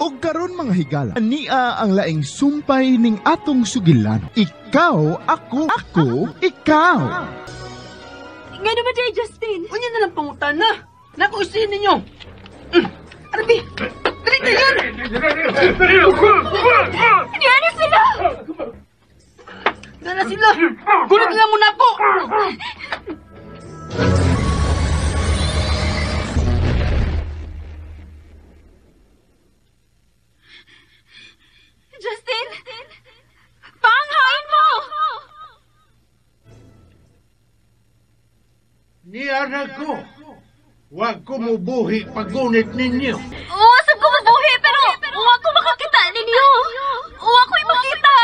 Og karon, mga higala, ania ang laing sumpay ning atong sugilan. Ikaw, ako, ako, ikaw. Nga naman dyan, Justin. Unya na lang pangutana. Naku, isiin ninyo. Arbi, dali na yan! Niya na sila! Dala sila! Gulat lang muna ako! Justin! Panghain mo! Niara ko. Wa ko mubuhi paggunit ninyo. Uwasap ko mabuhi pero uwa ko makakita ninyo. Uwa ko'y makita.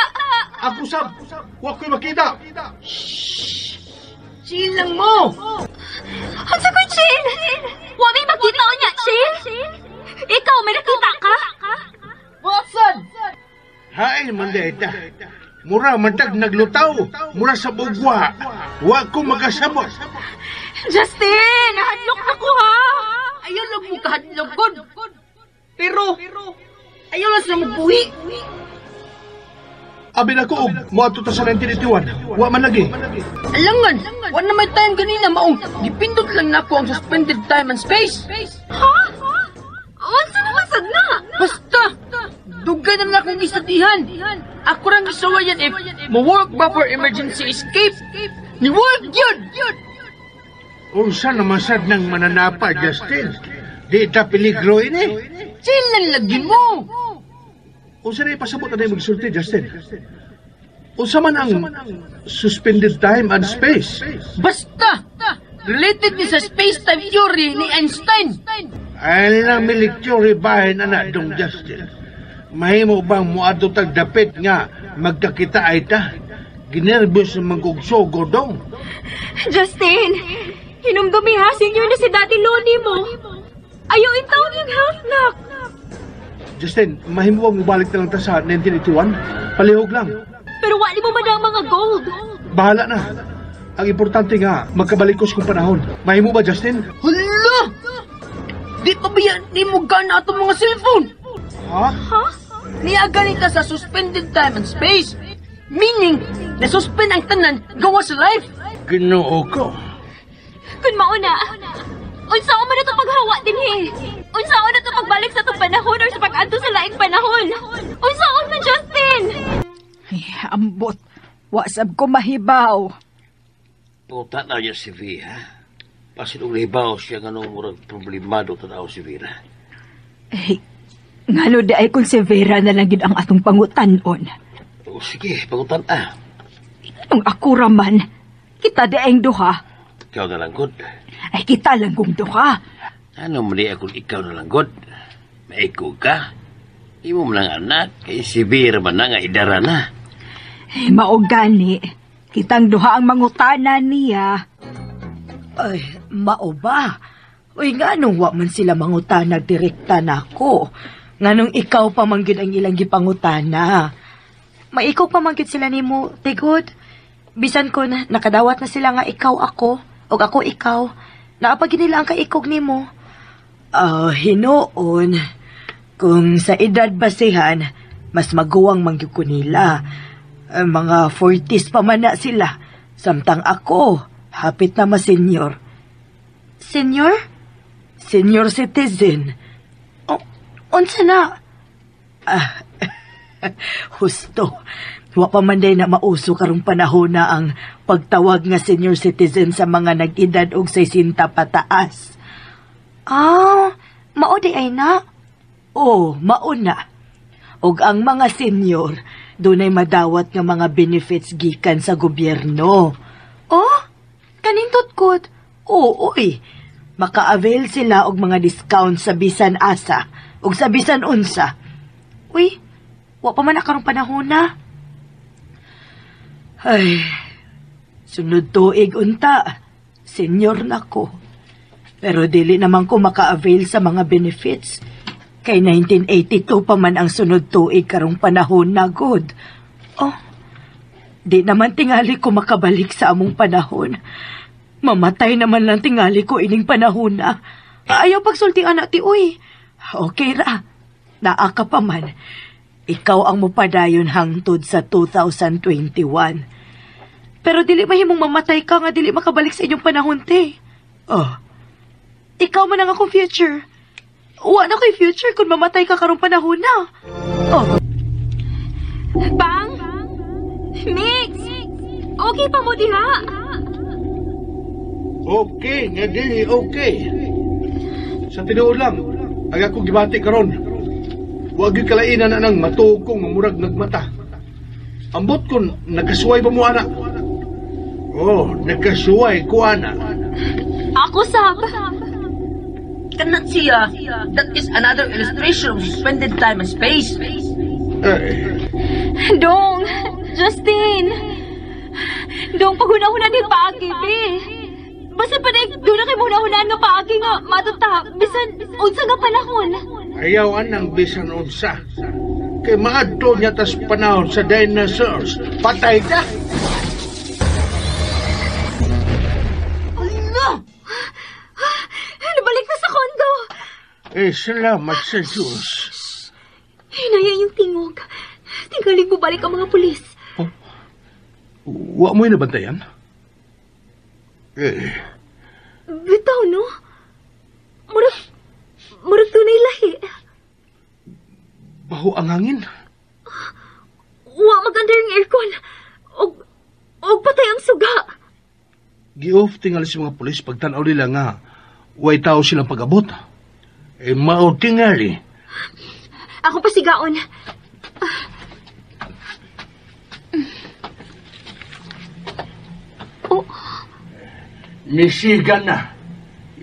Ako sab, wa ko'y makita. Chill lang mo! Unsa ko, chill? Wa may makita o niya, chill? Ikaw, may nakita ka? Watson! Hain man ta. Mura man tag naglutaw, mura sa bugwa. Wa ko makasabot. Justin, nahadlok na ko ha. Ayaw lang mo kahadlok, God. Pero, ayaw lang sila magbuhi. Abi na ko og moadto ta sa 1981. Wa man lagi. Alangan, wa na may time ganina maong gipindot lang nako ang suspended time and space. Ha? Unsa naman sad na? Basta, dugay na na akong isatihan. Ako rang gisawayan if mo-work ba for emergency escape. Ni-work yun! Unsa naman sad nang mananapa, Justin? Di ta peligro ini. Chill lang lagi mo! Unsa na ipasabot na magsulti, Justin? Unsa man ang suspended time and space? Basta! Related ni sa space-time theory ni Einstein. Ay lang milikture bahin ana dong Justin. Mahimo bang muadto tag dapit nga magkakita ay ta? Ginerbyos na magugsogo dong. Justin, hinumdumi ha, senior na si Daddy Loni mo. Ayaw intawag yung health knock. Justin, mahimo bang mubalik na lang ta sa 1981? Palihog lang. Pero wali mo man ang mga gold. Bahala na. Ang importante nga, magkabalikos kung panahon. Mahimo ba, Justin? Hala! Di pa ba yan ni mo gana atong mga cellphone? Ha? Ha? Niya ganita sa suspended time and space. Meaning, nasuspend ang tanan gawa sa life. Ginoo ko. Kun mauna, unsaon man na ito paghawa din he. Unsaon na ito pagbalik sa itong panahon or sa pag-adto sa laing panahon. Unsaon man, Justin? Ay, ambot. Wasab ko mahibaw. Puta na niya si Vera. Pasin og nahibaw siya nga nung murag problemado tanaw si Vera. Eh, ngano di ay kung si Vera na lang gid ang atong pangutan-on. O sige, pangutan ah. Anong ako raman? Kita di ang duha. Ikaw na lang, God. Ay, kita lang kung duha. Ano man di akong ikaw na lang, God? Maiko ka? Imo man lang anak, kay si Vera man na nga idara na. Eh, mao gani. Kitang duha ang mangutana niya. Ay, mao ba? Uy, nga nung wa man sila mangutana direkta nako. Nganong ikaw pa man gyud ang ilang gipangutana. Maikaw pa man gyud sila nimo, Tigod. Bisan ko na nakadawat na sila nga ikaw ako, og ako ikaw. Naapag nila ang kaikog nimo. Ah, hinuon. Kung sa edad basihan, mas maguwang man gyud ko nila. Mga 40s pa man na sila. Samtang ako, hapit na ma-senior. Senior? Senior citizen. O, unsa na? Ah, husto. Wa pa man day na mauso karong panahon na ang pagtawag nga senior citizen sa mga nag-edad og 60 pataas. Ah, mao di ay na? Oh, mao na. Og ang mga senior, dunay madawat nga mga benefits gikan sa gobyerno. Oh, kanintot kod. Oo, oy. Maka-avail sila og mga discount sa bisan asa og sa bisan unsa. Uy, wa pa man na karong panahon na. Ay, sunod tuig unta. Senior na ko. Pero dili naman ko maka-avail sa mga benefits. Kay 1982 pa man ang sunod tuig karong panahon na, good. Oh, di naman tingali ko makabalik sa among panahon. Mamatay naman lang tingali ko ining panahon na. Ayaw pagsulti anak ti uy. Okay ra. Naa ka pa man, ikaw ang mupadayon hangtod sa 2021. Pero dili mahimong mamatay ka nga dili makabalik sa inyong panahon, te. Oh. Ikaw man ang akong future. Wa na ko'y future kung mamatay ka karong panahon na. Oh. Bang! Mix! Okay pa mo diha? Okay, nga dili okay. Sa tinuod lang, ang akong gibati karon. Wa gyud kalainan na nang matuog ko nga murag nagmata. Ambot kon nagkasuway ba mo ana? Oh, nagkasuway ko ana. Ako sab. Cannot siya. That is another illustration of suspended time and space. Eh, Dong! Justin! Dong, paghuna-huna din paagi, be. Basta pa na, doon na kay huna-hunaan nga paagi nga matuta. Bisan, unsa nga panahon. Ayaw anang bisan unsa. Kay maadto niya tas panahon sa dinosaurs. Patay ka! Ala! Nabalik na sa kondo. Eh, salamat sa Diyos. Hinaya yung tingog. Tingaling bubalik ang mga pulis. Wa mo'y nabantayan? Eh, Bitaw, no? Murag tunay lahi. Baho ang hangin. Wa maganda yung aircon. Og patay ang suga. Gi-off tingali sa mga pulis pagtanaw nila nga way tao silang pag-abot. Eh, mao tingali. Ako pasigaon. Oh, Nisiga na.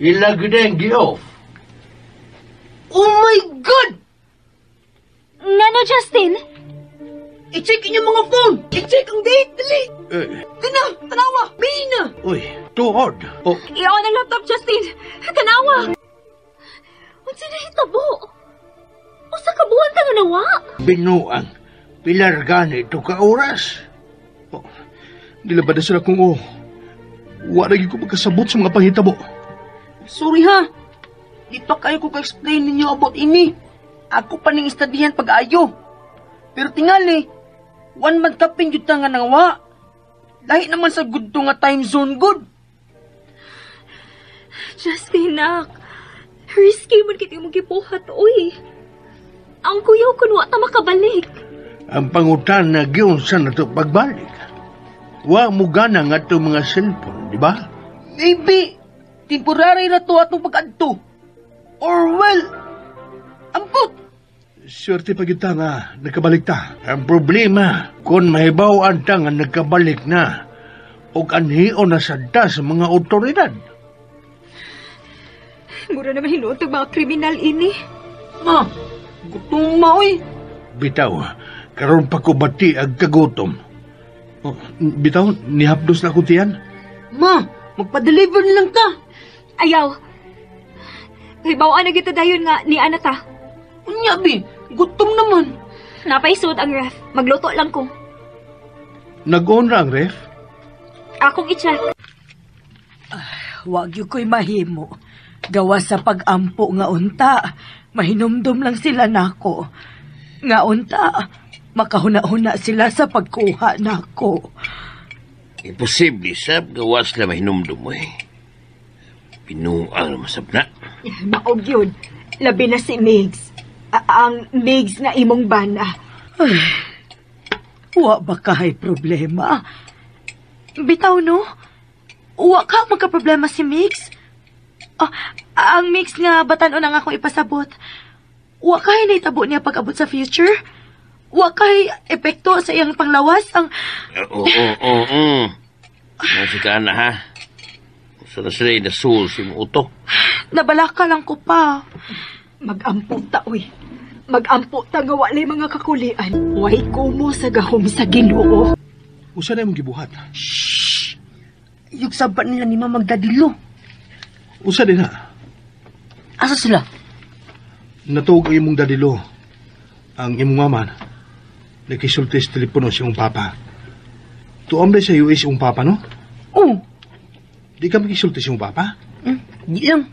Ilag na ang gi-off. Oh my God! Ngano, Justin? I-check inyong mga phone! I-check ang date! Dali! Eh, Tina! Tanawa! May na! uy, tuod. Oh, I-on ang laptop, Justin. Tanawa. Unsa na hitabo? Usa ka buwan ka nga nawa? Binuang. Pilar gani to ka oras. Oh, nilabad na sila kung oh. Wa ra gyud ko magkasabot sa mga panghitabo. Sorry ha! Di pa kayo ko ka-explain ninyo about ini. Ako pa ning istadihan pag-ayo. Pero tingali, 1 month kapin jud ta nga nangawa. Lahi naman sa good to nga time zone good. Justin, nak. Risky man kita imong gibuhat, oy. Ang kuyaw kun wa ta makabalik. Ang pangutan na giyon sa nato pagbalik. Wa mo gana nga ato mga cellphone, di ba? Maybe, temporary na to atong pag-adto. Or well, ambot. Swerte pa gyud ta nga nagkabalik ta. Ang problema, kung mahibaw-an ta nga nagkabalik na, og anhion na sad ta sa mga otoridad. Mura naman hinuot ang mga kriminal ini. Ma, gutom ma, oy. Bitaw, karon pa ko bati ag kagutom. Oh, bitaw, nihapdos na akong tiyan. Ma, magpa-deliver na lang ta. Ayaw. Hibaw-an na kita dayon nga ni ana ta. Unya, bi, gutom naman. Napaisod ang ref. Magluto lang ko. Nag-on ra ang ref? Akong i-check. Wag yun ko'y mahimo. Gawa sa pag-ampo nga unta. Mahinumdum lang sila nako. Nga unta, makahuna-huna sila sa pagkuha nako. Imposible, sab. Gawa sila mahinumdum mo eh. Pinuang naman sab na. Maog yun. Labi na si Migs. Ang Migs na imong bana. Wa ba kahay problema? Bitaw no? Wa ka magka-problema si Migs? Ah, ang Migs nga batan-on ang akong ipasabot. Wa kay naitabo niya pag-abot sa future? Wa kay epekto sa iyang panglawas ang Oo, oo, oo. Nasa ka na, ha? Sa na sila nasul si utok. Nabalaka lang ko pa. Mag-ampo ta, uy. Mag-ampo ta nga walay mga kakulian. Way kumo sa gahom sa Ginoo. Usa na imong gibuhat? Shh! Yung sabat nila ni Mama Magdadilo. Usa din ha? Asa sila? Natuog ang imong dadilo. Ang imong mama, nakisulti sa telepono sa imong papa. Tuom sa US imong papa, no? Oo. Di ka makisulti sa imong papa? Di lang.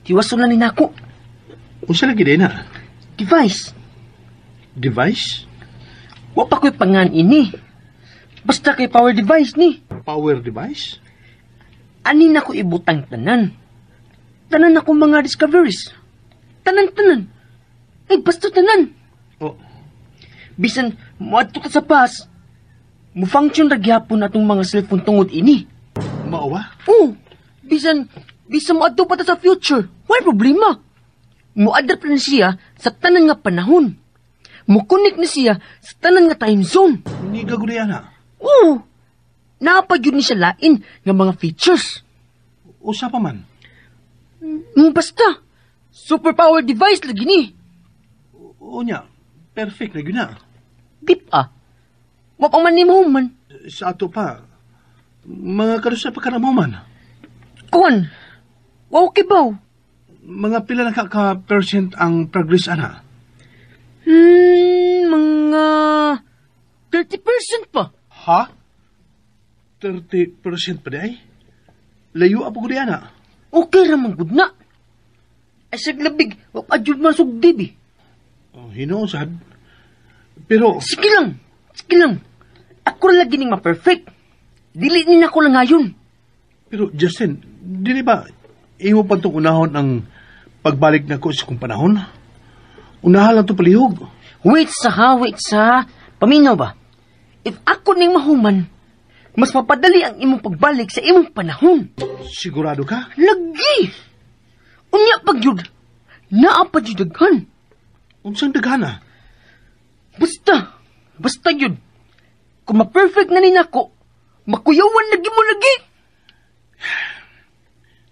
Tiwason lang ni nako. Unsa lagi din ha? Device. Device? Wa pa ko'y pangan ini. Basta kay power device ni. Power device? Ani na ko ibutang tanan. Tanan ako mga discoveries. Tanan-tanan. Ay, basta tanan. Oh. Bisan, muadto ka sa pas, mu-function ra gyapon atong mga cellphone tungod ini. Mao ba? Oo. Bisan muadto pa ta sa future. Why problema? Muadap na siya sa tanan nga panahon. Mukunik na siya sa tanan nga time zone. Hindi ka gud ana. Oo. Naa pa gyud ni siya lain nga mga features. Usa pa man. Basta, superpower device lagi ni. Oo niya, perfect na gyud na. Dip ah. Wa pa man ni mahuman. Sa ato pa, mga karusa pa ka na mahuman. Kuan, wow kibaw. Mga pila na ka percent ang progress ana? Mga 30% pa. Ha? 30% pa di ay? Layo pa ko di ana. Okay ra man gud na. Ay saglabig, wa pa jud masugdi bi. Oh, hinuon sad. Pero sige lang. Sige lang. Ako ra lagi ning ma-perfect. Dili ni nako lang ngayon. Pero Justin, dili ba imo pa tong unahon ang pagbalik nako sa kong panahon? Unahan lang to palihog. Wait sa ha, wait sa. Paminaw ba? If ako ning mahuman, mas mapadali ang imong pagbalik sa imong panahon. Sigurado ka? Lagi! Unya pag yun, naa pa yun daghan. Unsang daghan ah? Basta yun. Kung ma-perfect na ni nako, makuyawan lagi mo lagi.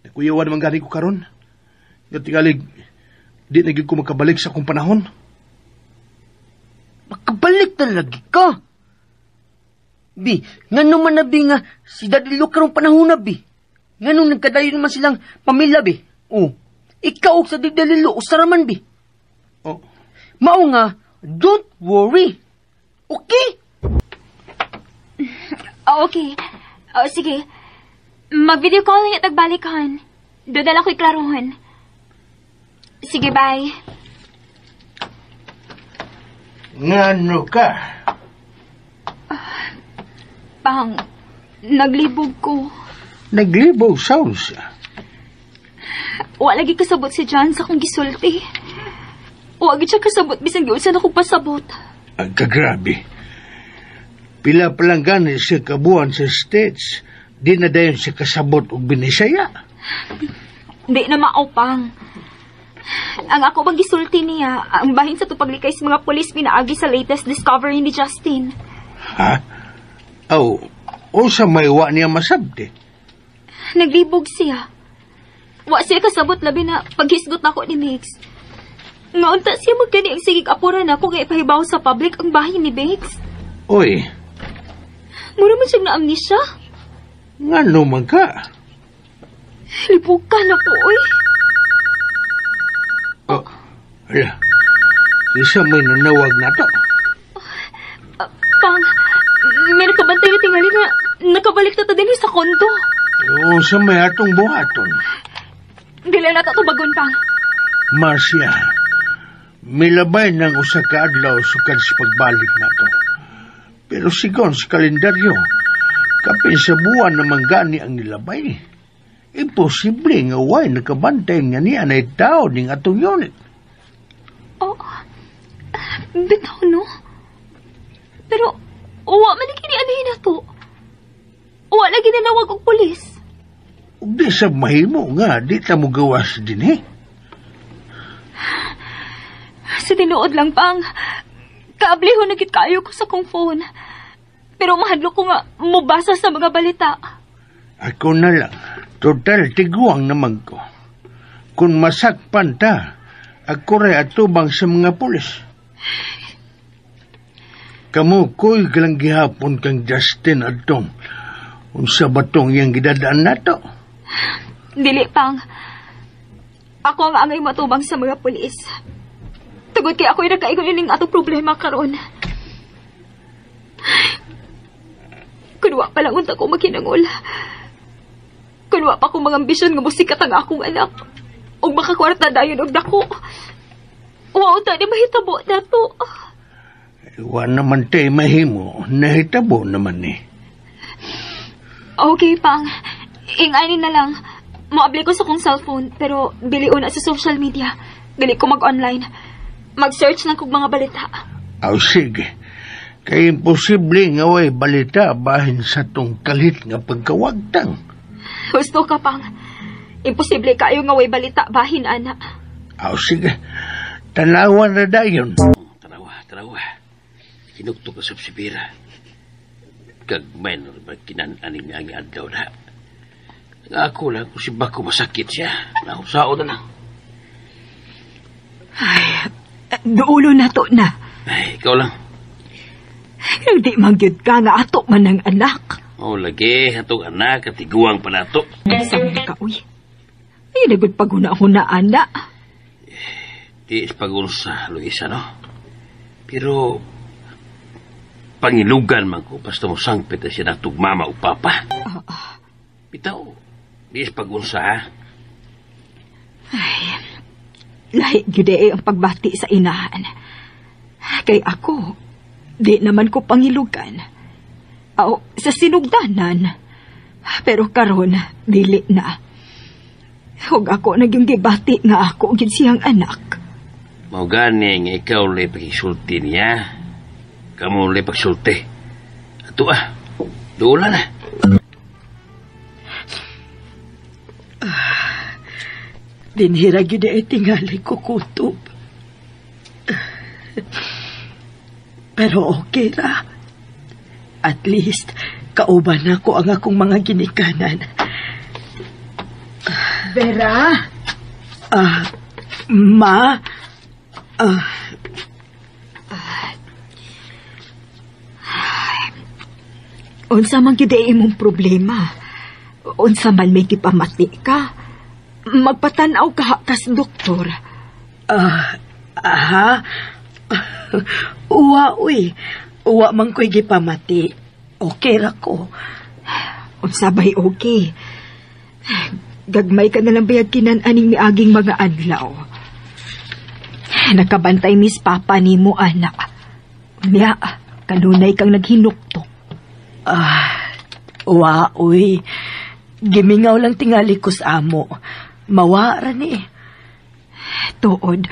Nakuyawan naman gani ko karon. Nga tingalig, di na gyud ko makabalik sa akong panahon. Makabalik talaga ka. Bi, ngano man na bi nga si Daddy Luke karong panahon na bi. Ngano nagkadayon man silang pamilya bi. Oh, ikaw og sa Daddy Luke usa ra man bi. Oh. Mao nga, don't worry. Okay? Oh, okay. Oh, sige. Mag-video call na tagbalikan. Doon na lang ko'y klarohan. Sige, bye. Ngano ka? Pang, naglibog ko. Naglibog sound siya. Wala lagi kasabot si John sa akong gisulti. Wala siya kasabot bisan giunsa na akong pasabot. Ang kagrabe. Pila pa lang gani siya kabuan sa States. Di na dayon siya kasabot og binisaya. Di na maupang. Ang ako bang gisulti niya, ang bahin sa tupaglikay sa mga pulis pinaagi sa latest discovery ni Justin. Ha? Aw, unsa may wa niya masabti? Naglibog siya. Wa siya kasabot labi na paghisgot nako ni Migs. Ngaunta siya magkani ang sigig apura na kung ipahibaw sa public ang bahin ni Migs. Oy. Mura man siyang na-amnesia. Ngano man ka? Libog ka na po, oy. Oh, ala. Isa may nanawag na to. Pang, may nakabantay na tingali na nakabalik na ta din sa kondo. Oo, sa may atong buhaton. Dili na ta tubagon, Pang. Marcia, milabay ng usa ka adlaw sukad sa pagbalik na to. Pero sigon sa kalendaryo, kapin sa buwan naman gani ang nilabay. Imposible nga way nakabantay nga niya na tao ning atong unit. Oh, bitaw no? Pero, uwa man kini anihin na to. Uwa lagi nanawag og pulis. Ug di sa mahimo nga, di ta mo gawas din eh. Sa tinuod lang, Pang, kaablihon na gid kaayo ko sa kong phone. Pero mahadlok ko nga mubasa sa mga balita. Ako na lang. Total, tiguang naman ko. Kung masakpan ta, ako rin atubang sa mga pulis. Kamu ko'y galang gihapon kang Justin atong unsa batong iyang gidadaan nato. Dili, Pang. Ako ang angay matubang sa mga pulis. Tugod kay ako'y nakaingon ining atong problema karon. Kunwa pa lang unta ko maghinangol. Kunwa pa akong mga ambisyon nga musikat ang akong anak. Og makakwarta dayon og dako. Wow, tani mahitabo na to. Wa naman tay mahimo, nahitabo naman ni. Okay, Pang. Ingani na lang. Moabli ko sa kong cellphone, pero bili una sa social media. Dili ko mag-online. Mag-search lang kog mga balita. Aw, sige. Kay imposible nga way balita bahin sa tong kalit nga pagkawagtang. Gusto ka, Pang. Imposible kayo nga way balita bahin, ana. Aw, sige. Tanawan na dayon. Tanawa, tanawa. Kinuktok ka sa sibira. Gagmay na ba kinananing niya ang adlaw na. Ako lang kung si Bako masakit siya. Nausao na lang. Ay, duulo na to na. Ay, ikaw lang. Hindi man gyud ka nga ato man ang anak. Oh, lagi. Atong anak at iguang pa nato. Sama ka, uy. Ay, nagod paguna-huna, anak. Di pagunsa, Luisa, no? Pero, pangilugan man ko, basta mo sangpit na siya natug mama o papa. Bitaw, di pagunsa, ha? Ay, lahi gyud eh ang pagbati sa inahan. Kay ako, di naman ko pangilugan. Aw, sa sinugdanan. Pero karon dili na. Hug ako naging gibati nga ako gid siyang anak. Mao gani nga ikaw lay pakisulti niya. Kamo lay pagsulti. Ato ah, dola na. Dinhira gyud ay tingali ko kutob. Pero okay ra. At least, kauban na ko ang akong mga ginikanan. Vera? Ma? Unsa man gyud ay imong problema? Unsa man may gipamati ka? Magpatan-aw ka kas doktor. Aha? Uwa, uy. Uwa man ko'y gipamati. Okay ra ko. Unsa ba'y okay? Gagmay ka na lang bayag kinan-aning miaging mga adlaw. Nakabantay miss papa nimo, anak. Unya, kanunay kang naghinuktok. Uwa, uy. Gimingaw lang tingali ko sa amo. Mawa ra ni. Tuod.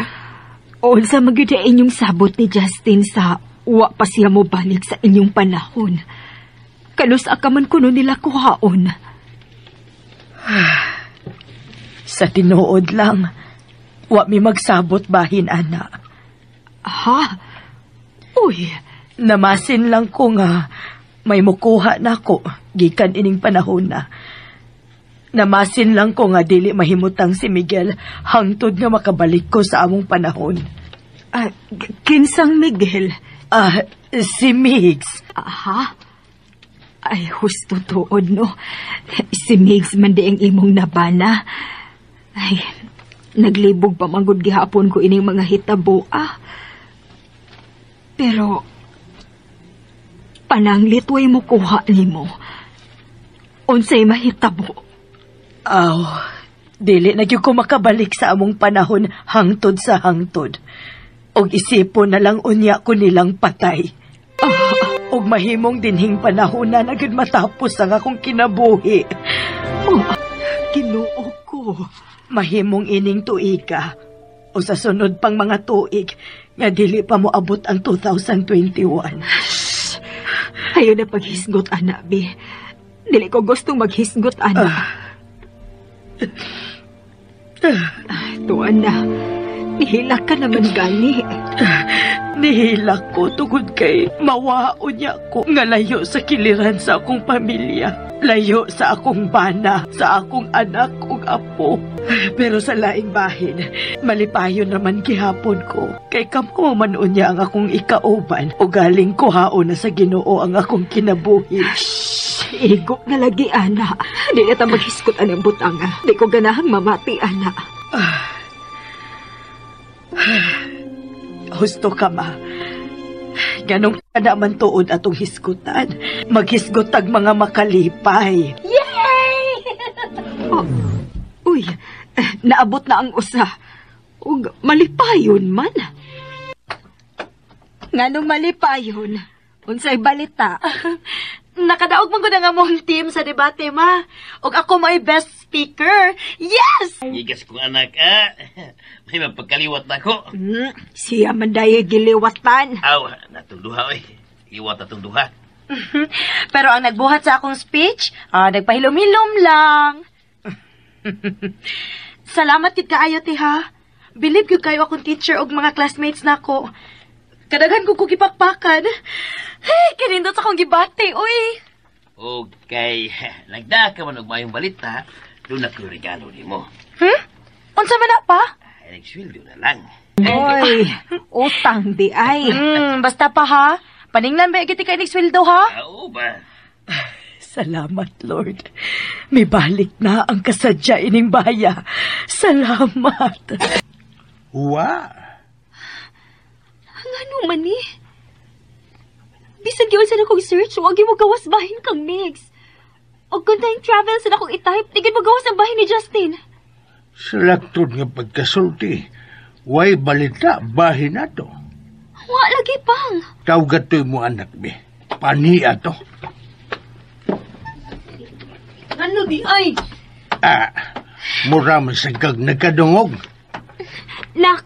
Unsa magyud ang inyong sabot ni Justin sa wa pa siya mo balik sa inyong panahon. Kanus-a ka man kuno nila kuhaon. Sa tinuod lang, wa mi magsabot bahin, ana. Ha? Uy! Namasin lang ko nga may mukuha na ko gikan ining panahon na. Namasin lang ko nga dili mahimutang si Miguel hangtod nga makabalik ko sa among panahon. Kinsang Miguel? Si Migs. Aha. Ay, husto tuod, no? Si Migs man di ang imong nabana. Ay, naglibog pa manggod gihapon ko ining mga hitabo, ah. Pero, pananglit way mo kuha nimo. Unsay mahitabo? Aw, dili na gyud ko makabalik sa among panahon hangtod sa hangtod. Og isipon na lang unya ko nilang patay. Og mahimong dinhing panahon na gyud matapos ang akong kinabuhi. Oh, Ginoo ko. Mahimong ining tuiga o sa sunod pang mga tuig nga dili pa moabot ang 2021. Shh. Ayaw na paghisgot, anak, bi. Dili ko gustong maghisgot, anak. Tuan na. Nihilak ka naman gani. Nihilak ko tungod kay mawaon niya ko nga layo sa kiliran sa akong pamilya. Layo sa akong bana, sa akong anak ug apo. Pero sa laing bahin, malipayon naman gihapon ko. Kay kamo man unya ang akong ikauban o galing kuhaon na sa Ginoo ang akong kinabuhi. Shh! Igo na lagi, ana. Di na ta maghiskot anang butanga. Di ko ganahang mamati, ana. Husto ka, ma. Ganong ka naman tuod atong hisgutan. Maghisgot tag mga makalipay. Yay! Oh, uy, naabot na ang usa. Ug malipayon man. Nganong malipayon? Unsay balita? Nakadaog man gud ang among team sa debate, ma. Og ako may best speaker. Yes! Gigas kong anak, ah. May mapagkaliwat na ko. Siya man dahil giliwatan. Aw, natong duha, oy. Iwat natong duha. Pero ang nagbuhat sa akong speech, nagpahilom-hilom lang. Salamat gid kaayo, ti ha. Bilib gyud kayo akong teacher og mga classmates nako. Kadaghan ko gipakpakan. Hey, kanindot sa akong gibati, uy. Okay, nagdaa ka man og maayong balita, doon na ko'y regalo nimo. Unsa man na pa? Ay, nagsweldo na lang. Oy, utang di ay. Basta pa ha. Paningnan ba giti kay sweldo ha? Oo ba? Salamat, Lord. May balik na ang kasadya ining baya. Salamat. Wa. Ang ano man eh? Bisan giunsa na kong search, wag mo gawas bahin kang Mix. Og kung tayong travel sa akong i-type, di mo gawas ang bahin ni Justin. Sa laktod nga pagkasulti, way balita, bahin na to. Wa lagi pang. Tawag to'y mo anak, be. Paniya to. Ano di ay? Ah, mura man sa kag nagkadungog. Nak,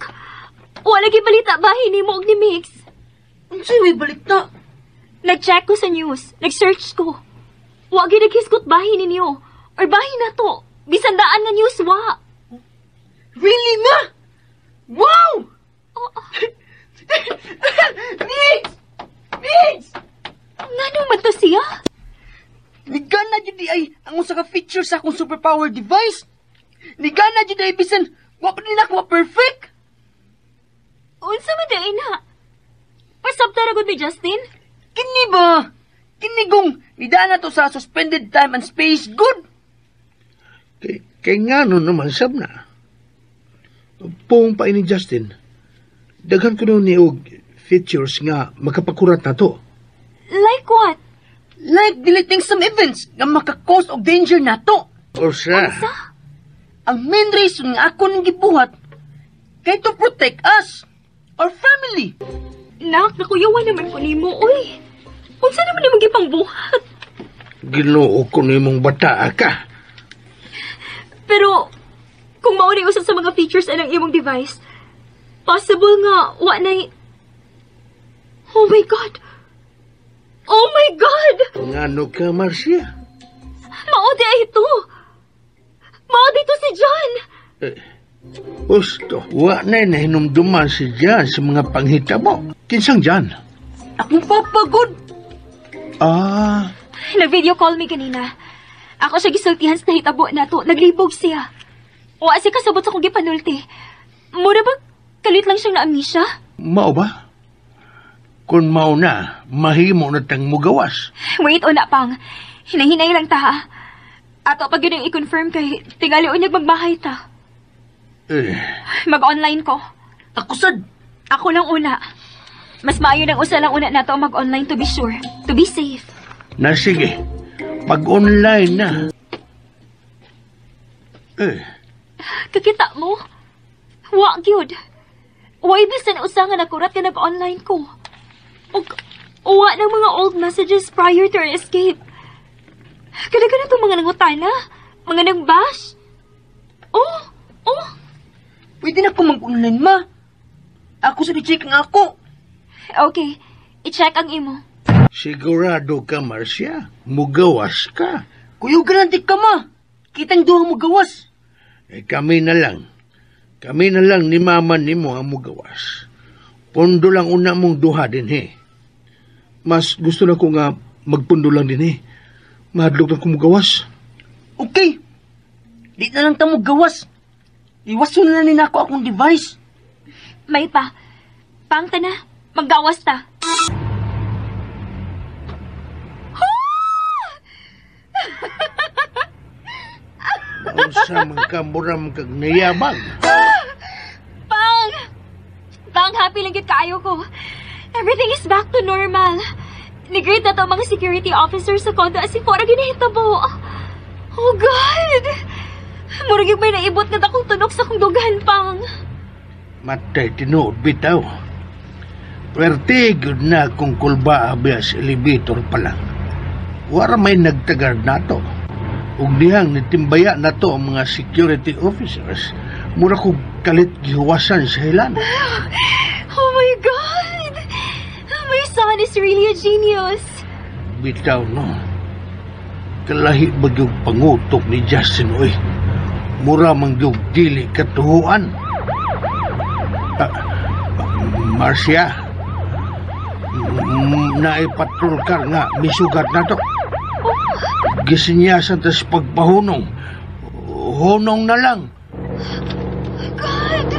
wa lagi balita bahin ni mo og ni Mix. Unsay way balita? Nag-check ko sa news. Nag-search ko. Wa gyud naghisgot bahin ninyo. Or bahin na to. Bisan daan nga news, wa. Really, ma? Wow! Oh, Mix! Mix! Ngano man to siya? Nigana jud di ay ang usa ka feature sa akong superpower device. Nigana jud ay bisan wa pa nila ako perfect. Unsa man di ay na? Pasabta ra gud ni Justin? Kini ba? Kini gong nidana to sa suspended time and space good. Kay ngano naman sab na. Pong pa ini Justin, daghan ko ni og features nga makapakurat na to. Like what? Like deleting some events nga maka-cause og danger nato. Usa. Unsa? Ang main reason nga ako ning gibuhat kay to protect us, our family. Nak, nakuyawan naman ko nimo, uy. Unsa naman imong gipangbuhat? Ginoo ko nimong bata ka. Pero kung mao ni usa sa mga features anang imong device, possible nga wa nay. Oh my God. Oh my God! Ngano ka, Marcia? Mao di ay ito. Mao dito si John. Husto, wa na nahinumduman si John sa mga panghitabo. Kinsang John? Akong papa, good. Ah. Nag-video call mi kanina. Ako siya gisultihan sa nahitabo na to. Naglibog siya. Wa siya kasabot sa kong gipanulti. Mura ba kalit lang siyang na-amnesia? Mao ba? Kung mao na, mahimo na tang mugawas. Wait, una pang. Hinahinay lang ta, ha? Ato pag yun yung i-confirm kay tingali unyag magbahay ta. Eh. Mag-online ko. Ako sad. Ako lang una. Mas maayo nang usa lang una nato ang mag-online to be sure. To be safe. Na sige. Pag-online na. Eh. Kakita mo? Wa gyud. Wa bisan usa nga nakurat ka nag-online ko. Og uwa ng mga old messages prior to our escape. Kada na itong mga nangutana, mga nang-bash. Oh, oh. Pwede na ko mag-online, ma. Ako sa di-check ang ako. Okay, i-check ang imo. Sigurado ka, Marcia. Mugawas ka. Kuyo garanti ka, ma. Kitang duha mugawas. Eh, kami na lang. Kami na lang ni mama nimo ang mugawas. Pundo lang una mong duha din, he. Mas gusto na ko nga magpundo lang din, eh. Mahadlok na ko mugawas. Okay. Di na lang ta mugawas. Iwason na ni nako akong device. May pa. Pangta na. Maggawas ta. Unsa man ka mura man kag nayabag. Pang! Pang, happy lang gid kaayo ko. Everything is back to normal. Ni-greet na to mga security officers sa condo as if wala ginahitabo. Oh God! Murag yung may naibot nga akong tunok sa akong dugan, Pang. Matay tinuod bitaw. Pwerte gyud na kung kulba biya sa elevator pa lang. Wara may nagtagar nato. Ug dihang nitimbaya nato ang mga security officers, mura kog kalit gihuwasan sa hilan. Oh my God! My son is really a genius. Bitaw no. Kalahi ba gyud pangutok ni Justin oy. Mura man gyud dili katuhuan. Marcia, naipatrol car nga misugat na to. Gisinyasan tas pagpahunong. Hunong na lang. God!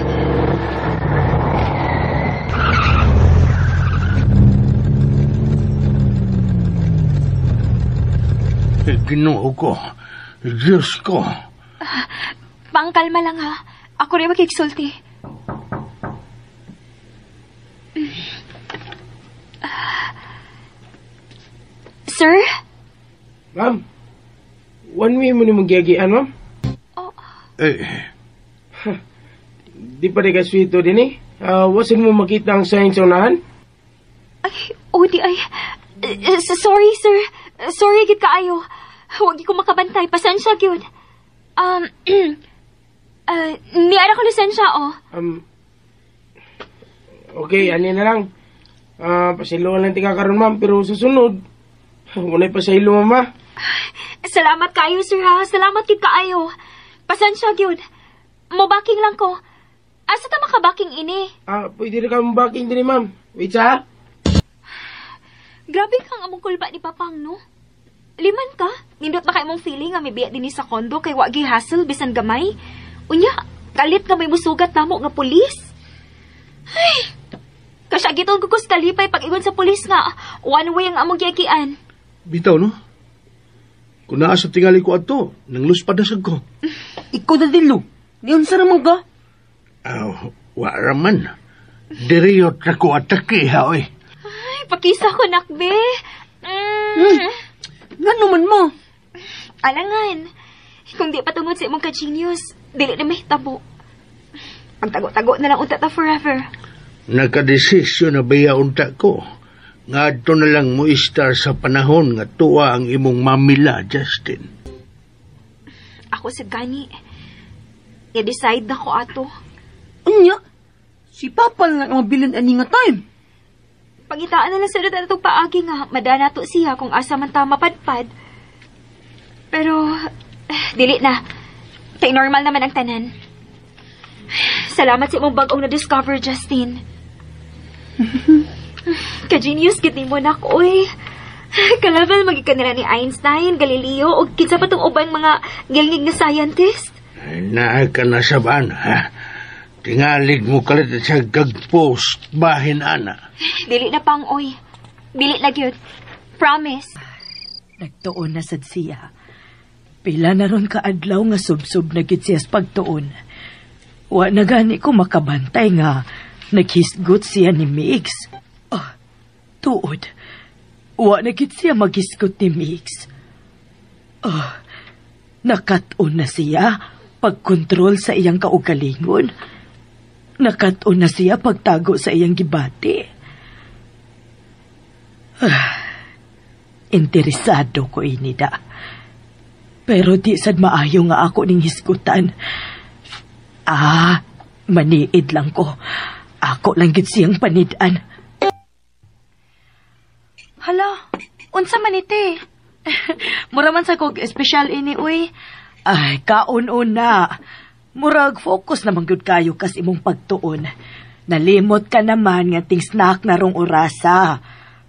Ginoo ko. Diyos ko. Pangkalma lang ha. Ako rin makiksulti. Sir? Ma'am, one way mo ni mong giyagian, ma'am? Oh. Eh. Di pa rin ka sweeto din eh. Wasin mo makita ang sign sa unahan? Ay, oh di ay. Sorry, sir. Sorry, gid kaayo. Huwag ko makabantay. Pasensya, gyud. Niara ko lisensya, oh. Okay, ani na lang. Pasilo lang tika karon, ma'am, pero sa sunod, walay pasaylo, mama. Salamat kayo, sir, ha. Salamat gid kaayo. Pasensya, gyud. Mo-backing lang ko. Asa ta makabaking ini? Pwede rin ka mo-backing din, ma'am. Wait, sa? Grabe kang among kulba ni Papang, no? Liman ka. Nindot na kay mong feeling nga may biya din sa kondo kay wagi hassle bisan gamay. Unya, kalit nga may musugat namo nga pulis. Ay, kasya gitong kukus kalipay pag-ingon sa pulis nga one way ang among giyagian. Bitaw, no? Kung naa sa tingali ko ato, nangluspad na sad ko. Ikaw na dilo. Niyon sa ramang ka? Aw, wa raman. Diriyot na ko atake, ha, oy. Ay, pakisa ko, nakbe. Ngano man mo? Alangan. Kung di pa tungod sa imong ka-genius, dili na mahitabo. Pagtago-tago na lang unta ta forever. Nakadesisyon na baya unta ko. Ngadto na lang mo istar sa panahon nga tuwa ang imong mamila, Justin. Ako sa gani. I-decide na ko ato. Unya, si Papa lang ang mabilin ani nga time. Pangitaan na lang sa atong paagi nga, madana to siya kung asa man ta mapadpad. Pero, dili na. Kay normal naman ang tanan. Salamat sa imong bag-ong na-discover, Justin. Ka-genius gid nimo nak, oy. Kalaban magig ka nila ni Einstein, Galileo, o kinsa pa tong ubang mga gilngig nga scientist. Naa ka na sabaan, ha? Tingalig mo kalit sa gag-post bahin, ana. Dili na pang, oy. Dili na gyud. Promise. Nagtuon na sad siya. Pila na ron kaadlaw nga subsub na gid siya sa pagtuon. Wa na gani ko makabantay nga naghisgot siya ni Mix. Oh, tuod. Wa na gid siya maghisgot ni Mix. Oh, nakat-on na siya pagkontrol sa iyang kaugalingon. Nakat-on na siya pagtago sa iyang gibati. Interesado ko inida. Pero di sad maayo nga ako ning hisgutan. Maniid lang ko. Ako lang gid siyang panidan. Hala, unsa man iti? Mura man sa kog espesyal ini uy. Ay, kaon-on na. Murag focus naman gyud kayo kas imong pagtuon. Nalimot ka naman nga ting snack na rong orasa.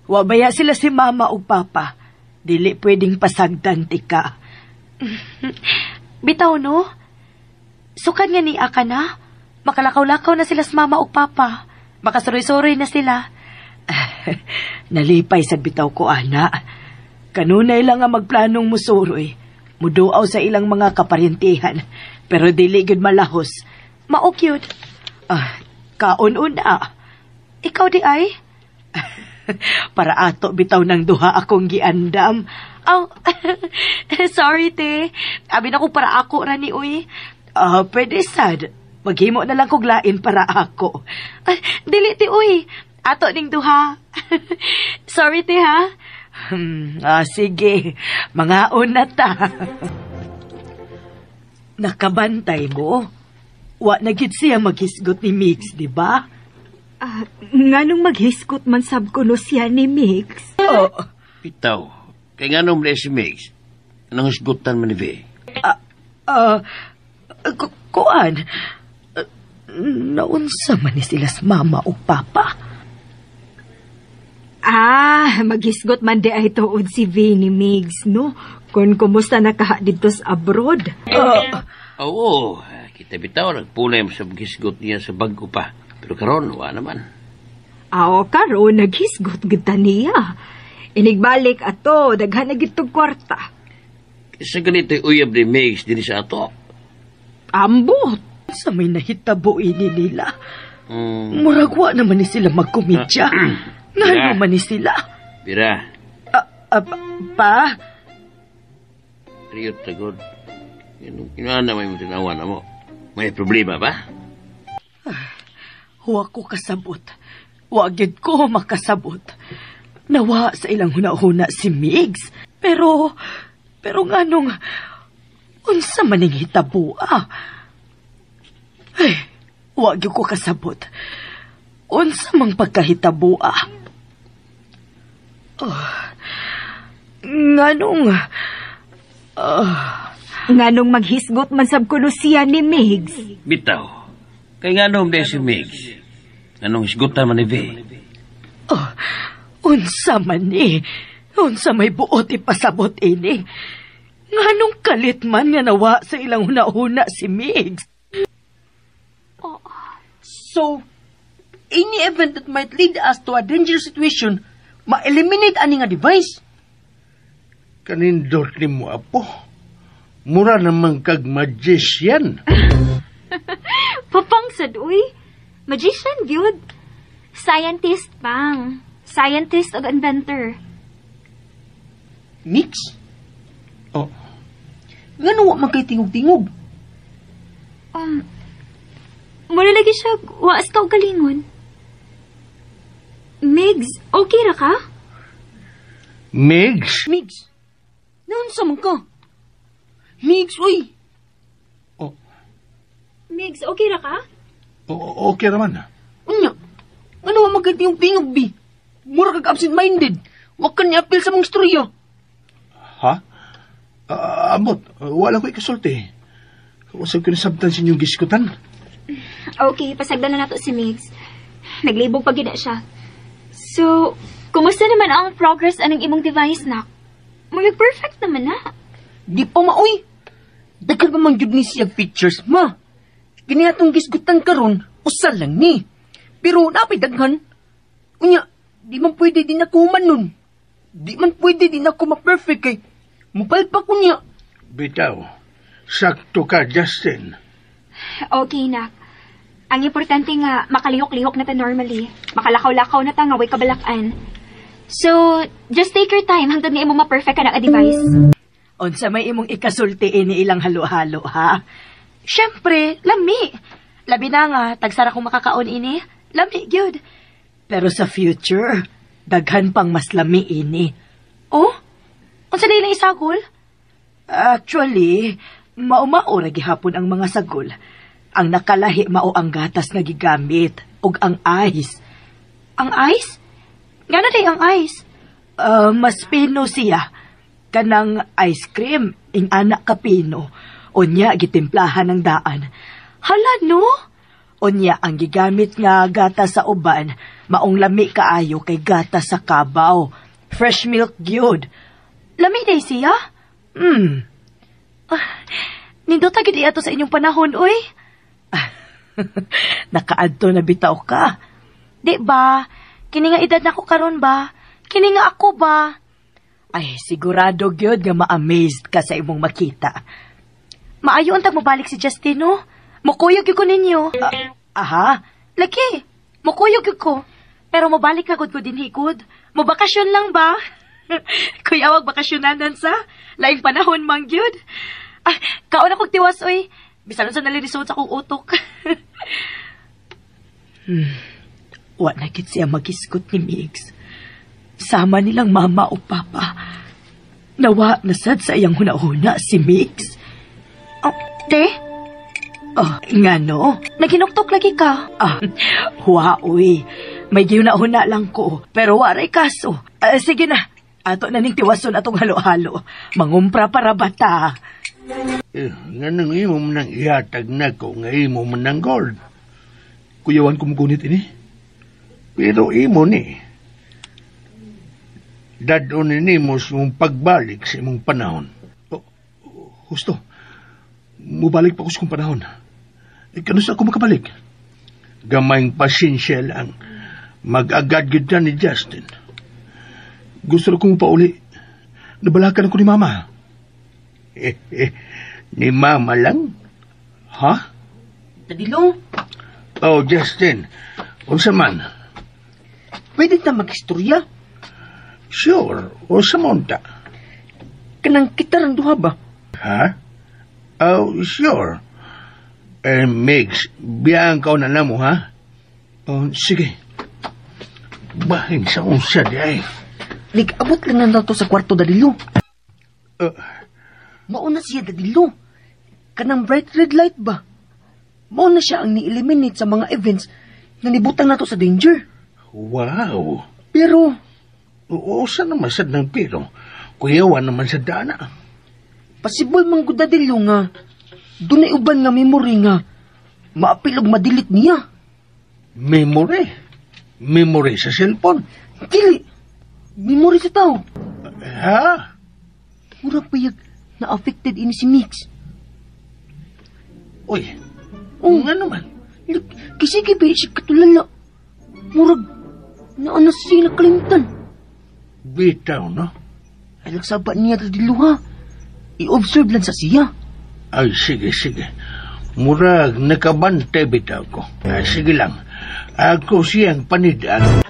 Wa baya sila si mama ug papa. Dili pwedeng pasagdan ti ka. Bitaw no? Sukad nga ni aka na. Makalakaw-lakaw na sila sa mama ug papa. Makasuroy-suroy na sila. Nalipay sa bitaw ko, ana. Kanunay lang nga magplanong musuroy. Muduaw sa ilang mga kaparintihan. Pero dili gyud malahos. Mao gyud. Kaon-una. Ikaw di ay? Para ato bitaw ng duha akong giandam. Oh, sorry te. Abi na ko para ako ra ni uy. Pwede sad. Maghimo na lang kog lain para ako. Ay, dili ti uy. Ato ning duha. Sorry ti ha. Sige, mangaon na ta. Nakabantay mo. Wa na gid siya maghisgot ni Mix, di ba? Nganong maghisgot man sab kuno siya ni Mix? Oh. Bitaw, kay nganong man si Mix? Anong hisgutan man ni V? Kuan, naunsa man ni sila sa mama o papa? Ah, maghisgot man di ay tuod si V ni Migs, no? Kung kumusta na kaha dito sa abroad. Oo, kita bitaw, nagpunay mo sa maghisgot niya sa bago pa. Pero karon wa naman. Aw, karon naghisgot gid ta niya. Inigbalik ato, daghan na gid tog kwarta. Sa ganito uyab ni Migs dinhi sa ato. Ambot. Sa may nahitabo ini nila. Murag wa naman ni sila magkomedya. Ngano man ni sila? Bira. Pa? Riyot tagod. Ino na may tinawan na mo. May problema ba? Wa ko kasabot. Wa gyud ko makasabot. Nawa sa ilang huna-huna si Migs. Pero nganong unsa man ning hitabua? Ay, wa gyud ko kasabot. Unsa mang pagkahitabua? Oh, nganong nganong maghisgot man sab kuno siya ni Migs? Bitaw. Kay nganong di si Migs? Anong hisgutan man ni V? Oh, unsa man ni? Unsa may buot ipasabot ini? Nganong kalit man nga nawa sa ilang huna-huna si Migs? Oh. So, any event that might lead us to a dangerous situation, ma-eliminate ani nga device. Kanindot ni mo, apo. Mura naman kag magician. Papangsad, uy. Magician, gyud. Scientist, pang. Scientist og inventor. Mix? Oh. Ngano wa man kay tingog-tingog? Mura lagi siya, waas ka og galingon. Migs, okay ra ka? Migs? Migs, naunsa man ka? Migs, uy! Oh. Migs, okay ra ka? Okay raman. Unya, ano wa man kay tingog-tingog, bi? Mura kag absent-minded. Wa ka niya apil sa mga istorya. Ha? Ambot, wala ko ikasulti. Usab ko nasabtan sa inyong giskutan. Okay, pasagdan na nato si Migs. Naglibog pa gid na siya. So, kumusta naman ang progress anang imong device, nak? Murag perfect naman na. Di pa maoy. Daghan pa man gyud ni siya features, ma. Kini atong gisgutan karon, usa lang ni. Pero napay daghan. Unya, di man pwede din ako human nun. Di man pwede din ako ma-perfect kay mupalpak ko niya. Bitaw, sakto ka, Justin. Okay, nak. Ang importante nga, makalihok-lihok na ta normally. Makalakaw-lakaw na ta nga, way kabalakan. So, just take your time hangtod nga imong ma-perfect ka na a device. Unsa may imong ikasultiin ni ilang halo-halo, ha? Siyempre, lami. Labi na nga, tagsara kong makakaon ini. Lami, gyud. Pero sa future, daghan pang mas lami ini. Oh? Unsa na ilang isagol? Actually, maumao ra gihapon ang mga sagol. Ang nakalahi mao ang gatas nga gigamit ug ang ice. Ang ice? Ngano day ang ice? Mas pino siya. Kanang ice cream, ing anak ka pino. Unya gitimplahan ng daan. Hala no? Unya ang gigamit nga gatas sa uban, maong lami kaayo kay gatas sa kabaw. Fresh milk gyud. Lami day siya? Nindot gid ato sa inyong panahon, uy. Nakaadto na bitaw ka. Di ba? Kini nga edad nako karon ba? Kini nga ako ba? Ay, sigurado gyud nga ma-amazed ka sa imong makita. Maayo untag mobalik si Justin, no? Mukuyog gyud ko ninyo. Aha, lagi. Mukuyog gyud ko. Pero mobalik na gud ko dinhi gud. Mobakasyon lang ba? Kuya, wag bakasyonanan sa laing panahon man gyud. Ah, kaon akong tiwas, oy. Bisan sa nalilisod sa akong utok. Wa na gid siya magisgot ni Migs. Sama nilang mama o papa. Nawa na sad sa iyang huna-huna si Migs. Oh, te? Oh, ngano? Naginuktok lagi ka. Ah, huwa, uy. May gihuna-huna lang ko. Pero waray kaso. Sige na. Ato na ning tiwason atong halo-halo. Mangumpra para bata. Eh, nganong imo man ang ihatag nako nga imo man ang gold. Kuyawan ko mugunit ini. Pero imo ni. Dadon ni nimo sa imong pagbalik sa imong panahon. Oh, husto. Mubalik pa ko sa kong panahon. Eh, kano sa ako makabalik? Gamayng pasensya lang. Mag-agad gyud ta ni Justin. Gusto na kong pauli. Nabalakan ako ni Mama. Ni Mama lang? Ha? Dadilo? Oh, Justin. Unsa man? Pwede ta mag-istorya? Sure. Unsa man ta? Kanang kita rang duha ba? Ha? Oh, sure. Eh, Migs, biyaan ka na namo, ha? Oh, sige. Bahin sa unsa di ay. Nag-abot lang na to sa kwarto, Dadilo. Mauna siya, Dadilo. Kanang bright red light ba? Mauna siya ang ni-eliminate sa mga events na nibutang nato sa danger. Wow. Pero... Oo, saan naman sad ng pero? Kuyawan naman sa dana. Possible man gud, Dadilo, nga dunay uban nga memory nga maapil og madilit niya. Memory? Memory sa cellphone? Dili. Memory sa tao. Ha? Mura payag na-affected ini si Mix. Uy, oh, nga naman. Kasi ba siya katulala. Murag, naana siya nakalimtan. Bitaw, no? Ay, lagsaba niya Dadilo, ha? I-observe lang sa siya. Ay, sige, sige. Murag, nakabante bitaw ko. Ay, sige lang. Ako siyang panidaan.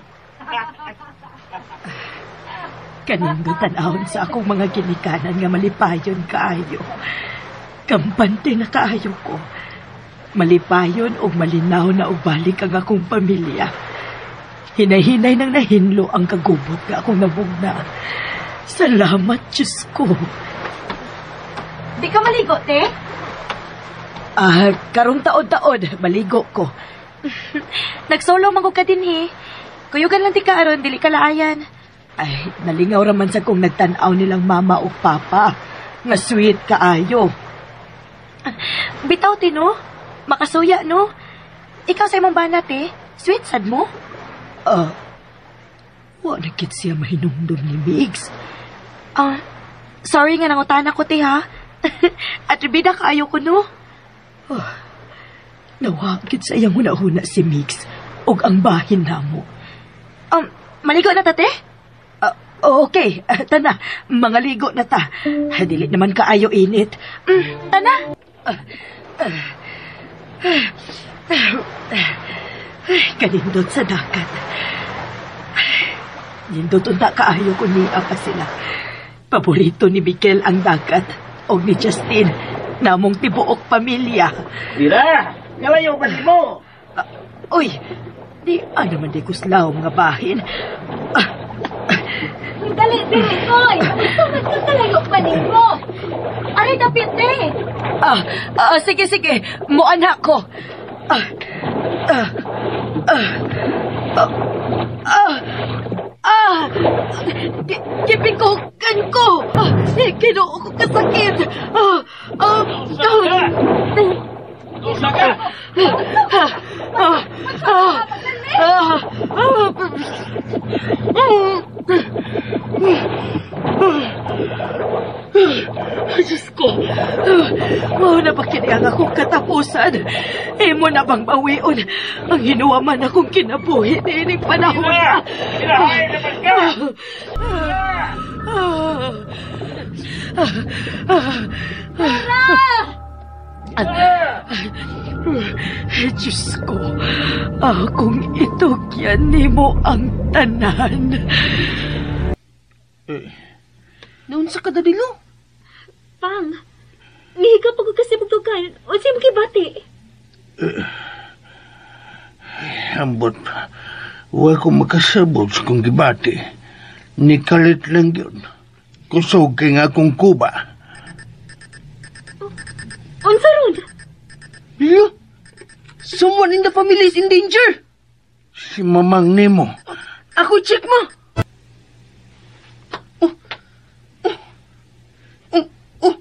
Kanindot tan-awon sa akong mga ginikanan nga malipayon kaayo. Kampante na kaayo ko. Malipayon o malinaw na ubalik ang akong pamilya. Hinahinay nang nahinlo ang kagubot nga akong nabugna. Salamat, Diyos ko. Di ka maligo, te? Ah, karong taon-taon, maligo ko. Nagsolo man ko ka din, he. Kuyugan lang di ka aron, dili ka laayan. Ay, nalingaw raman sa kong nagtan-aw nilang mama o papa. Nga sweet kaayo. Bitaw, te, no? Makasuya, no? Ikaw sa imong bana, te. Sweet sad mo? Wa na gid siya mahinumdum ni Migs. Sorry nga nangutana ko, te, ha? At bida kaayo ko, no? Oh, nawagit sa iyang huna-huna si Migs og ang bahin namo. Maligo na ta, te? Okay, tana, mga ligo na ta. Dili naman kaayo init. Tana. Kanindot sa dagat. Nindot unta kaayo kun niya pa sila. Paborito ni Mikel ang dagat og ni Justin, namong tibuok pamilya. Dira, kalayo pa si mo. Uy, di ano man di kuslaw mga bahin. Dali, dili, koy. Gusto man ka kalayo pa nimo. Aray, dapit, te. Sige, sige. Muanak ko. Gipikukan ko. Kinoo ko kasakit. Diyos ko, mao na ba kini ang akong katapusan? Imo na bang bawion ang hinuwaman akong kinabuhi niining panahon? Kinahain naman ka! Diyos ko, akong itugyan nimo ang tanan. Naunsa ka, Dadilo? Pang, Nihika pa ko kasi magtukan. Unsa imong gibati? Ambot, wa ko makasabot sa kong gibati. Nikalit lang yun. Kusog kay nga akong kuba. Unsa ron? Hello? Someone in the family is in danger. Si mamang nimo. Ako check mo. Oh. Oh. Oh. Oh.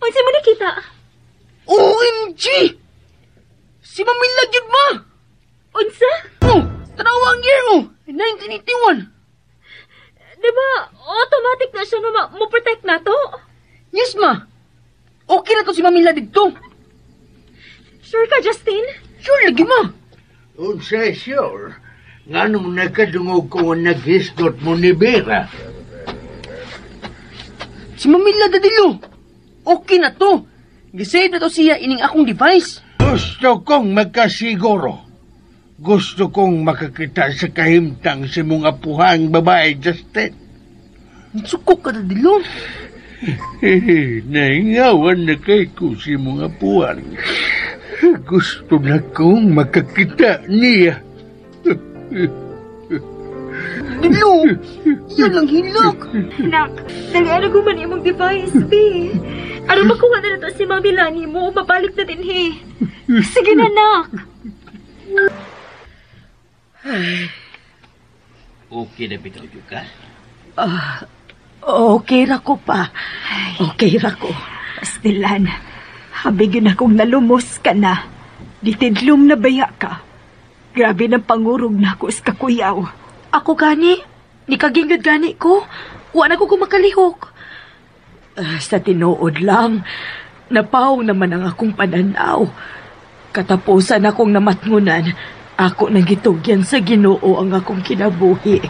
Unsa mo nakita? OMG! Si Mamila gyud ma! Unsa? Oh, tanawa ang year oh, 1981. Diba, automatic na siya nga mo-protect na to? Yes ma. Okay na to si Mamila didto. Sure ka, Justin? Sure lagi ma. Unsa sure? Nganong nakadungog ko ang naghisgot mo ni Vera? Si Mamila Dadilo. Okay na to. Gisave na to siya ining akong device. Gusto kong magkasiguro. Gusto kong makakita sa kahimtang si mong apuhang babae, Justin. Sukok ka, Dadilo. Naingawan na kay ko si mong apuhan. Gusto na kong makakita niya. Dilo, yan lang hilak. Nak, dali ano guman imong device, B. Ano makuha na to si Mami Lani mo, mabalik na din, he. Sige na, nak. Okay na bitaw ka? Okay ra ko pa. Okay ra ko. Pastilan, habigin akong nalumos ka na. Ditidlom na baya ka. Grabe ng pangurog na ako sa kakuyaw. Ako gani, nikaginggad gani ko. Wa na ko kumakalihok. Sa tinuod lang, napaw naman ang akong pananaw. Katapusan akong namatngunan, ako nang gitugyan sa Ginoo ang akong kinabuhi.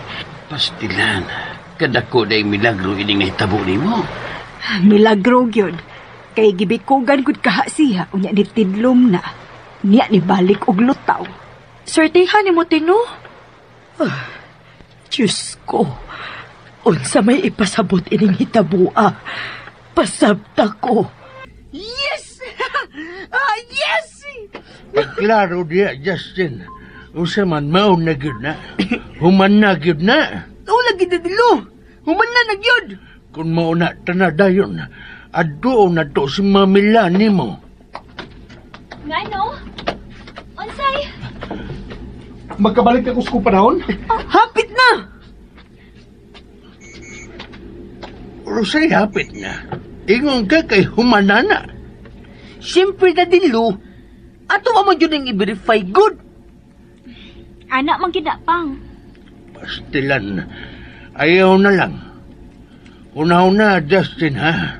Pastilan, kadako na yung milagro ining nahitabo nimo. Milagro gyud. Kay gibikugan gud kaha siya, unya ni tidlom na. Niya ni balik og lutaw. Swertihan ni mo, Tino. Diyos ko, unsa may ipasabot ining hitabua. Pasabta ko. Yes! Ah, yes! Pagklaro diya, Justin. Unsa man mao na gyud na. Human na gyud na. Wala gid Dadilo. Human na na gyud. Kung mao na tanadayon, adtuon na to si Mamila nimo. Ngano? Unsay? Magkabalik ako sa panahon? Hapit na. Rusay hapit na. Ingon ka kay humanana. Siyempre, Dadilo. Ato pa man yun ang i-verify good. Anak man gid pang. Pastilan, ayaw na lang. Una-una, Justin, ha?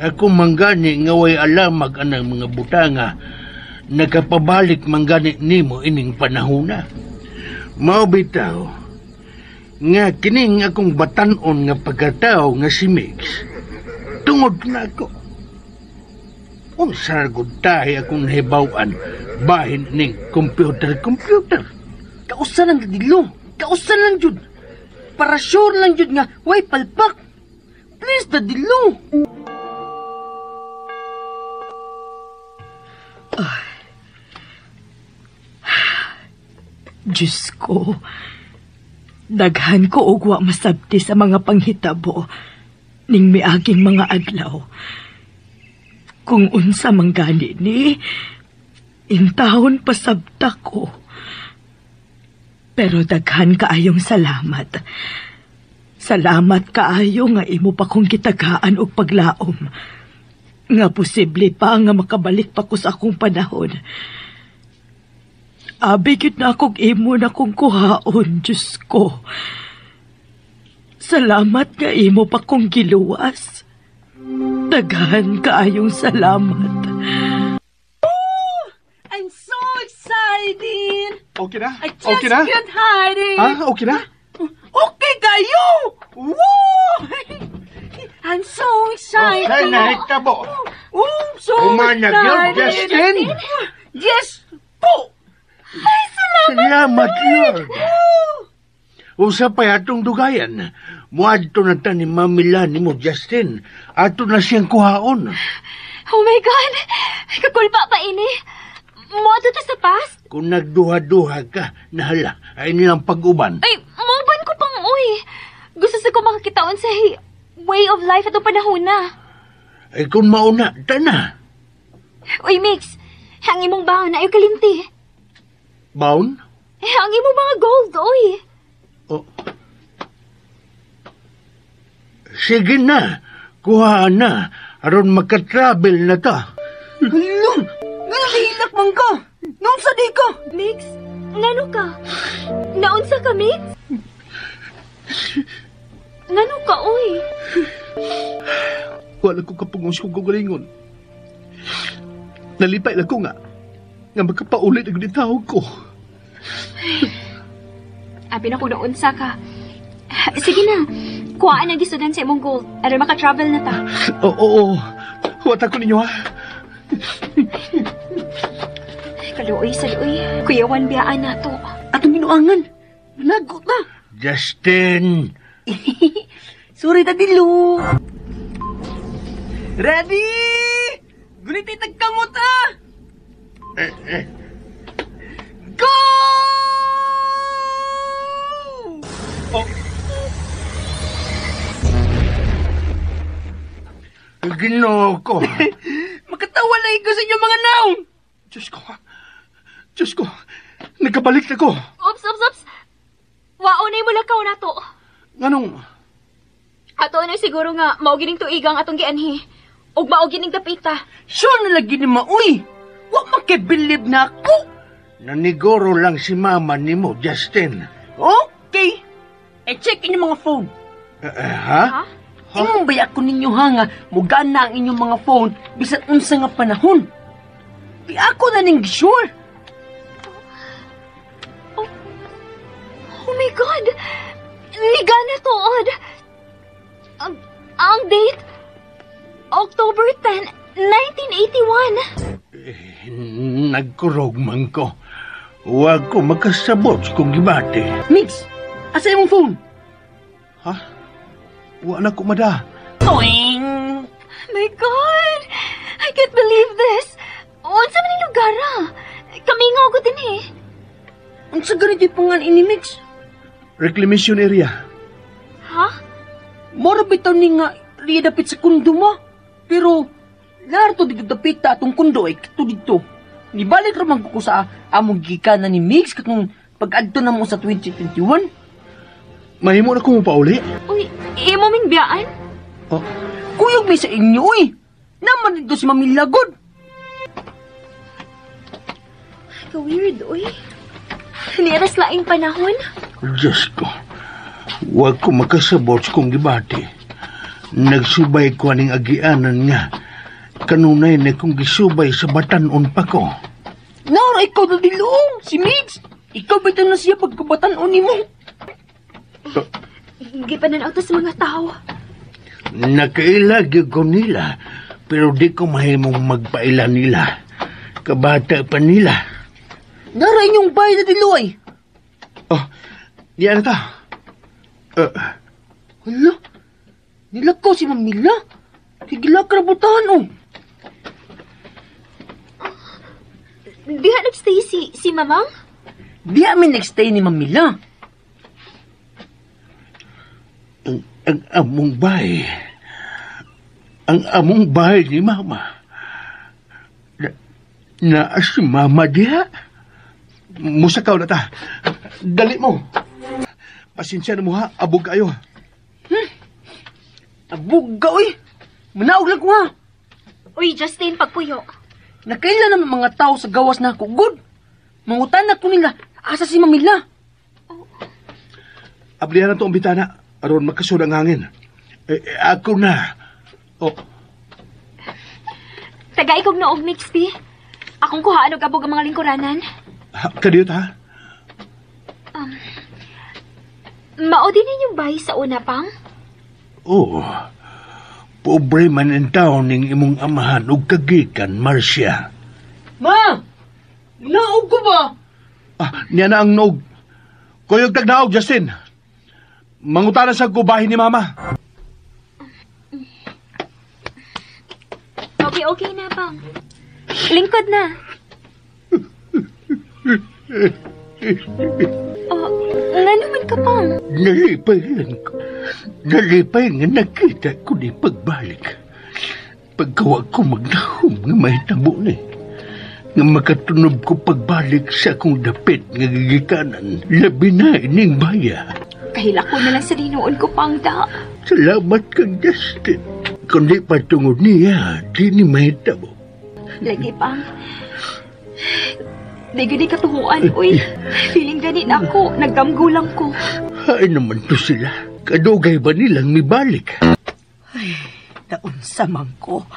Ako manggani nga way alamag anang mga butanga. Nakapabalik manggani nimo ining panahona. Mao bitaw nga kining akong batan-on nga pagkatao nga si Mix. Tungod na ako. Unsa gud tahi akong nahibaw-an bahin ning computer. Kausa lang Dadilo. Kausa lang jud. Para sure lang jud nga way palpak. Please, Dadilo. Diyos ko, daghan ko og wa masabti sa mga panghitabo ning miaging mga adlaw. Kung unsa man gani ni, intahon pasabta ko. Pero daghan kaayong salamat. Salamat kaayo nga imo pa kong gitagaan og paglaom. Nga posible pa nga makabalik pa ko sa akong panahon. Abi gyud na akong imo na kong kuhaon, Diyos ko. Salamat nga imo pa kong giluwas. Daghan kaayong salamat. Oh, I'm so excited. Okay na? I just Okay na? can't hide it. Ha? Okay na? Okay kayo! Woo! I'm so excited. Unsay nahitabo? Oh, so Humanag yun, excited. Justin. Yes po! Salamat, Lord. Usa pa atong dugayan. Muadto na ta ni Mamila ni mo, Justin. Ato na siyang kuhaon. Oh my God! Kakulpa pa ini. Moadto ta sa past? Kung nagduha-duha ka, nahala, ay nilang pag-uban. Ay, mauban ko pang uy. Gusto sa ko makakitaon sa way of life atong panahon na. Ay kung mauna, tana. Uy, Mix, ang imong baon na ayaw kalimti. Baon? Eh, ang imong mga gold, uy. Oh. Sige na, kuha na, aron makatravel na ta. Hala, nalahilak man ka. Naunsa di ka? Mix, ngano ka? Naunsa ka, Mix? Ngano ka, uy? Wala ko kapungos kong kagalingon. Nalipay lang ko nga makapaulit ang tawag ko. Abi na kung naunsa ka. Sige na, kuhaan ang gisudan sa imong gold. Aron makatravel na ta. Oo, oo. Huwat ako ninyo, ha? Kaluoy sa luoy. Kuyawan biyaan na to. Atong ginuangan. Managot na. Justin! Sorry, Daddy Lu. Ready? Guniti tagkamot, ah! Go! Oh. Ginoo ko. Makatawa lang ko sa inyong mga naong. Diyos ko. Diyos ko. Nagkabalik na ko. Oops, oops, oops. Waonay mo lakaw na to. Nganong? Ato na siguro nga, mao gining tuigang atong gianhi. Ug mao gining dapita. Sure na lagi ni Maoy. Wa makibilib na ako. Naniguro lang si mama ni mo, Justin. Okay. E-check inyong mga phone. Ha? Ha? Imong bay ako ninyo ha nga, mugana ang inyong mga phone bisan unsa nga panahon. Di ako na ning sure. Oh my God! Nigana tuod! Ang date, October 10, 1981. Nagkurog man ko. Huwag ko makasabot kung gibati. Mix, asa imong phone? Ha? Wa na ko mada. Toing! My God! I can't believe this! Unsa man ning lugar ah? Kamingaw ko din eh. Unsa ganito yung pangan ini, Mix? Reclamation area. Ha? Mora bitaw ni nga riya dapit sa kundo mo. Pero, larto dito dapit ta atong kundo ay kato dito. Nibalik ramang ko sa among gikanan ni Mix katong pag-adto na mo sa 2021. Mahimo na ko mo pauli. Uy, imo ming biyaan? Oh. Kuyog mi sa inyo, uy. Naman dito si Mamilagod. Ka-weird, uy. Niras laing panahon. Diyos ko, huwag ko makasabot kung gibati. Nagsubay ko aning agianan nga. Kanunay na kong gisubay sa batanon pa ko. Nara, ikaw na diloong, si Migs. Ikaw ba ito na siya pagkabatanon ni mo? Gipananaw to sa mga tao. Nakaila gyud ko nila, pero di ko mahimong magpaila nila. Kabata pa nila. Nara inyong bahay na diloy. Oh, niya na ta. Hala, nilakaw si Mamila. Higila karabutan, oh. Diha nagstay si Mamang? Diha mi nagstay ni Mamila. Ang among bahay. Ang among bahay ni Mama. Naa si Mama diha. Musakaw na ta. Dali mo. Pasensya na mo ha. Abog kayo. Abog ka, uy. Manaog lang ko ha. Uy, Justin, pagpuyo. Nakaila naman mga tao sa gawas na ako, good. Mangutan na ko nila. Asa si Mamila? Oh. Ablihan na to ang bitana. Aron makasud ang hangin. Ako na. Oh. Tagay kog noog, Mix P. Akong kuhaan og abog ang mga lingkuranan. Kadiyot ha? Mao din ninyong bahay sa una pang? Oo. Pobre man ang taon ning imong amahan og kagikan, Marcia. Ma! Naog ko ba? Ah, niya na ang noog. Kuyog tag naog, Justin. Mangutana sa gubahin ni Mama. Okay, okay na. pang. Lingkod na. Oh, nga naman ka, pang. Nalipay lang ko. Nalipay nga nakita ko ni pagbalik. Pagkawa ko magnahom nga mahitabo ni. Nga makatunob ko pagbalik sa akong dapit nga gigikanan. Labi na ining baya. Kahila ko na lang sa dinoon ko, pang da. Salamat kang Justin. Kundi patungod niya, di ni mahitabo. Lagi, pang. Di gani katuhuan, uy. Feeling gani na ako. Naggamgulang ko. Ay naman to sila. Kadugay ba nilang mibalik? Ay, naunsa man ko.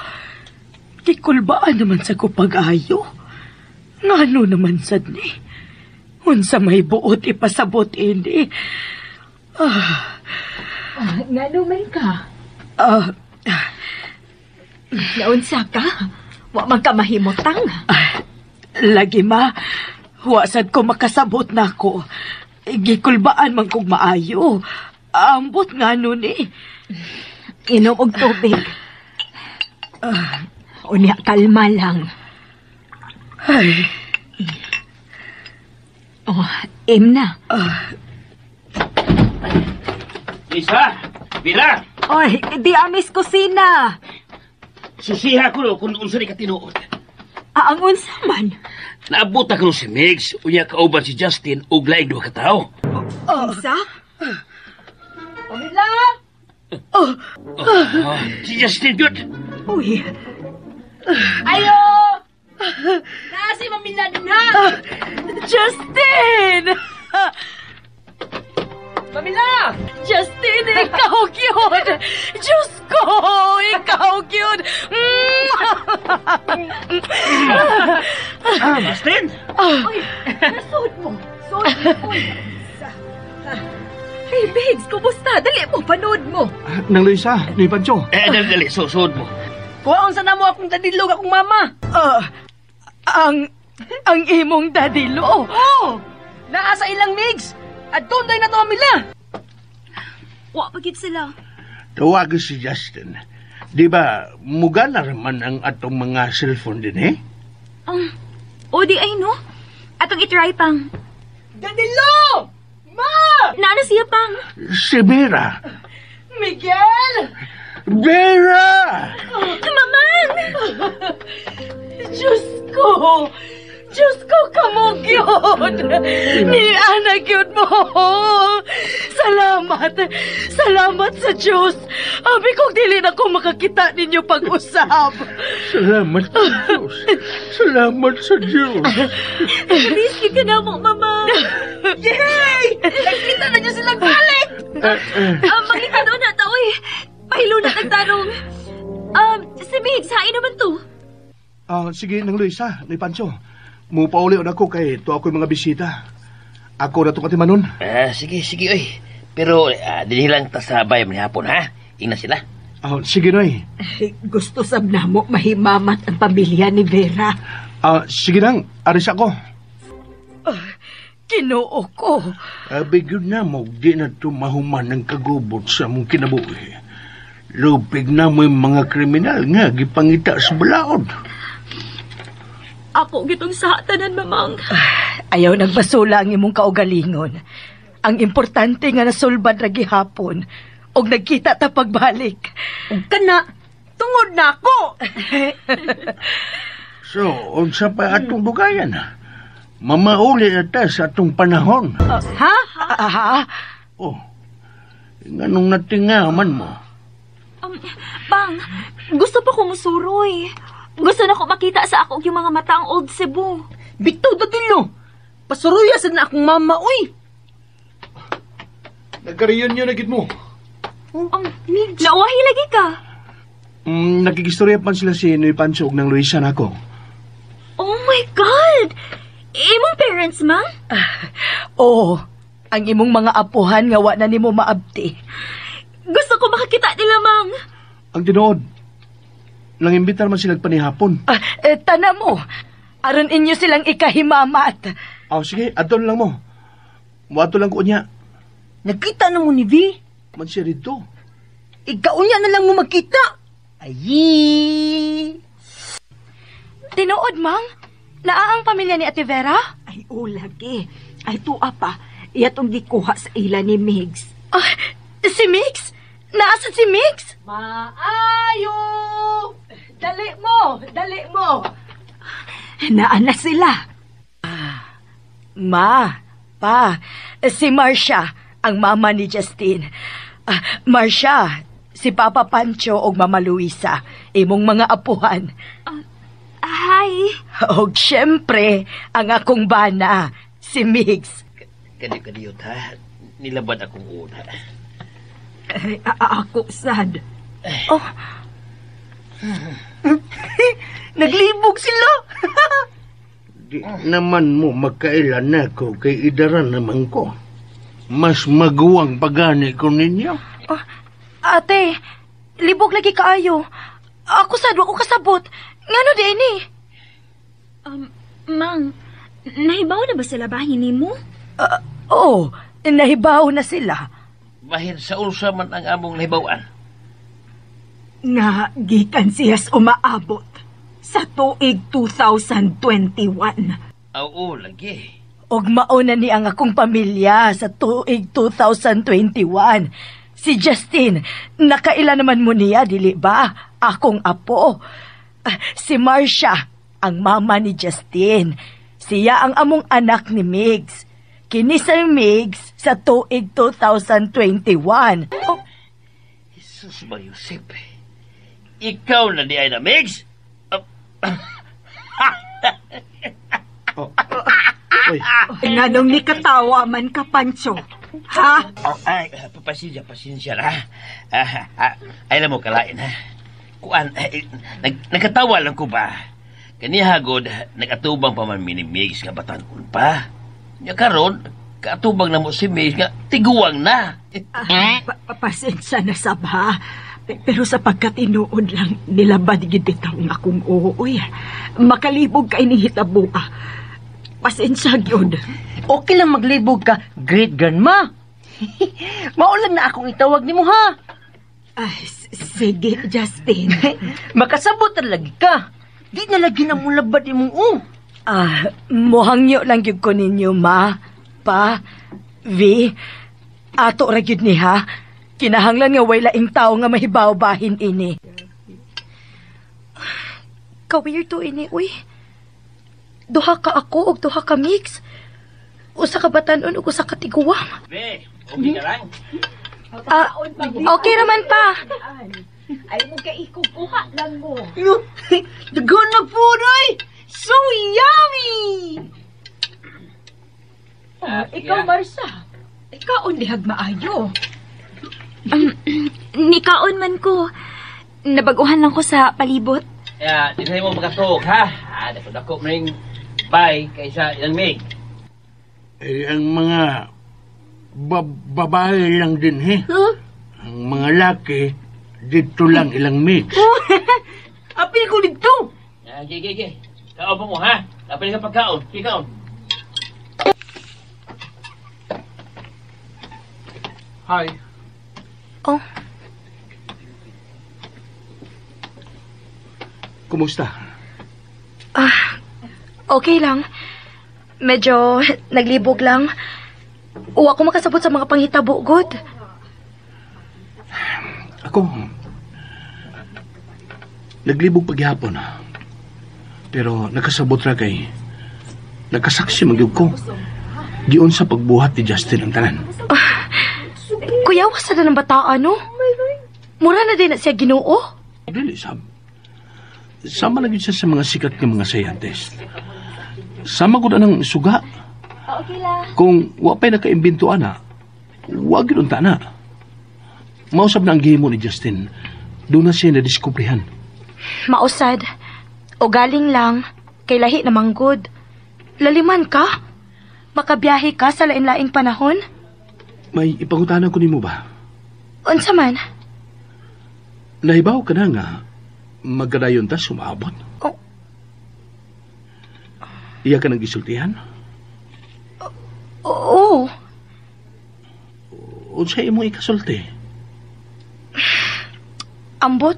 Kikulbaan naman sa ko pag-ayo. Ngano naman sad ni? Unsa may buot ipasabot ini. Ngano man ka? Naunsa ka? Wa man ka mahimutang. Lagi ma, wa sad ko makasabot nako. Gikulbaan man kog maayo. Ambot ngano ni. Inom og tubig. Unya, kalma lang. Ay. Oh, im na. Isa, Vera. Oy, di amis kusina. Susiha ko no, kung unsa ni ka tinuod. Ang unsa man? Naabot ako si Migs, unya kauban si Justin ug laing duha ka tawo. Unsa? Pamela! Si Justin gyud. Uy. Ayo! Naa si Mamila din ha! Justin! Mamila! Justin, ikaw gyud! Diyos ko! Ikaw gyud! Justin! Uy, nasod mo! Sod mo! Hey, Biggs, kumusta? Dali mo, panood mo! Nang Luisa, ni Pancho. Eh, dali, dali, susod mo. Kuhaon sa namo akong dadilog akong mama. Ang imong dadilo? Oo! Naa sa ilang Migs! At doon na to, Mamila! Wa pa gid sila. Tawagin si Justin. Di ba, mugana raman ang atong mga cellphone din eh? O di ay no? Atong itry pang. Danilo! Ma! Naano siya pang? Si Vera. Miguel! Vera! Mamang! Diyos ko! Diyos ko, kamo gyud! Ni Ana gyud mo! Salamat! Salamat sa Diyos! Abi kong dili na ko makakita ninyo pag-usap! Salamat sa Diyos! Salamat sa Diyos! Risky ka na mo, Mama! Yay! Nagkita na niyo silang balik! Mangita doon na ta, uy! Pahilo na tagtarong! Si Migs, hain naman to! Sige, nang Luisa, ni Pancho. Mupauli na ako kay to ako'y mga bisita. Ako na itong katimanon. Sige, sige, oy. Pero dinhi lang ta sa bay manihapon, ha? Ingna sila. Sige, Noy. Gusto sab namo mahimamat ang pamilya ni Vera. Sige nang, aris ako. Kinoo ko. Abi gyud na mo, di na tumahuman ang kagubot sa mong kinabuhi. Lupig na mo yung mga kriminal nga gipangita sa balaod. Ako gitong sa tanan, Mamang. Ayaw nagbasula ang imong kaugalingon. Ang importante nga nasulbad ra gihapon og nagkita ta pagbalik. Ug kana, tungod na ako. So, unsa pa atong dugayan? Mamauli na ta sa atong panahon. Ha? Ha? Oh, nganong natingaman mo? Bang, gusto pa ko musuroy. Gusto na ko makita sa ako yung mga mata ang Old Cebu. Bitaw dadilo. Pasuruya sad na akong mama, uy. Nagka-reunion na gid mo. Nauwahi lagi ka. Nakigistorya pa sila si Noy Pancho ug nang Luisa nako. Oh my God! Imong parents, ma? Oo. Ang imong mga apuhan nga wa na nimo maabti. Gusto ko makakita nila, mang. Ang tinuod, langimbitar man sila panihapon. Tana mo. Aron inyo silang ikahimamat. Sige, adton lang mo. Muadto lang ko unya. Nagkita na mo ni V? Man siya dito. Ikaunya na lang mo magkita. Ayi! Tinuod, Mang? Naa ang pamilya ni Ate Vera? Ay, ulagi. Ay, tuwa pa. Iyatong gikuha sa ila ni Migs. Ah, si Mix? Naasa si Mix? Maayo! Dali mo! Dali mo! Naa na sila. Ma, pa, si Marcia, ang mama ni Justin. Ah, Marcia, si Papa Pancho og Mama Luisa, imong mga apuhan. Hi. Og syempre, ang akong bana, si Migs. Kadiyo-kadiyot ha. Nilabad akong una. Ay, ako, sad. Oh. Naglibog sila. Di naman mo magkailan na ko kay idaran naman ko. Mas maguwang pagani ko ninyo. Oh, ate, libog lagi kaayo. Ako sad, wa ko kasabot. Ngano di ini? Mang, nahibaw na ba sila bahin nimo? Oo, nahibaw na sila. Bahin sa unsa man ang among nahibawan. Nga gikan siyas umaabot sa tuig 2021. Oo, lagi. Og mauna ni ang akong pamilya sa tuig 2021. Si Justin, nakaila naman mo niya, dili ba? Akong apo. Si Marcia, ang mama ni Justin. Siya ang among anak ni Migs. Kini sa Migs sa tuig 2021. Oh, Jesus ba, Yusip? Ikaw na di ay na, Migs? Oh. Oy, Nganong ni katawa man ka, Pancho? Ha? Oh, ay, pasensya, pasensya na. Ay, alam mo, kalain, ha? Kuan, nagkatawa lang ko ba? Kaniha, God, nag-atubang pa man mi ni Migs nga batanon pa. Nya karon, kaatubang na mo si Migs nga tiguang na. Pasensya na sab, ha? Pero sa pagkatinuod lang, nilabad gid bitaw nga akong uuy. Makalibog kay ni hitabo, ah. Pasensya gyud. Okay lang maglibog ka, great grandma. Maulan na akong itawag nimo ha. Ay, sige, Justin. Makasabot na lagi ka. Di na lagi na mulabad imong u. Ah, muhangyo lang gyud ko ninyo, ma, pa, V. Ato ra gyud ni ha. Kinahanglan nga way laing tawo nga mahibaw bahin ini. Ka-weird to ini, uy. Duha ka ako og duha ka mix. Usa ka batan-on ug usa ka tiguang. Be, okay ka lang? Ah, okay raman pa. Ay mo kay ikukuha lang mo. Dagon na po, oy! So yummy! Oh, ikaw, Marsa. Ikaw dihag maayo. Nikaon man ko. Nabaguhan lang ko sa palibot. Ya, di mo makatuog, ha? Ah, dako-dako mo ring bye kaysa ilang Mig. Eh, ang mga babae lang din, he? Huh? Ang mga laki, dito lang ilang mix. Apil ko dito! Ah, gi, gi, gi. Kaon pa mo, ha? Apil ka pagkaon. Gi, kaon. Hi. Oh. Kumusta? Ah, okay lang. Medyo naglibog lang. Uwa ko makasabot sa mga panghitabo, good. Ako, naglibog paghapon. Pero nakasabot ra kay nakasaksi man gyud ko. Giun sa pagbuhat ni Justin ang tanan. Kuya, wasa na ng bataan, no? Mura na din na siya Ginoo. Dili, sab. Sama na gyud siya sa mga sikat nga mga scientist. Sama gud anang suga. Okay la. Kung wa pa'y nakaimbento ana, wa gyud unta na. Mausab na ang gihimo ni Justin. Doon na siya nadiskubrihan. Mausad. O galing lang, kay lahi namang good. Laliman ka. Makabiyahe ka sa lain-laing panahon. May ipangutana ko nimo ba? Unsa man? Nahibaw ka na nga magkadayon ta sumabot. Oh. Iya ka nang gisultihan? Oo. Unsa imong ikasulti? Ambot.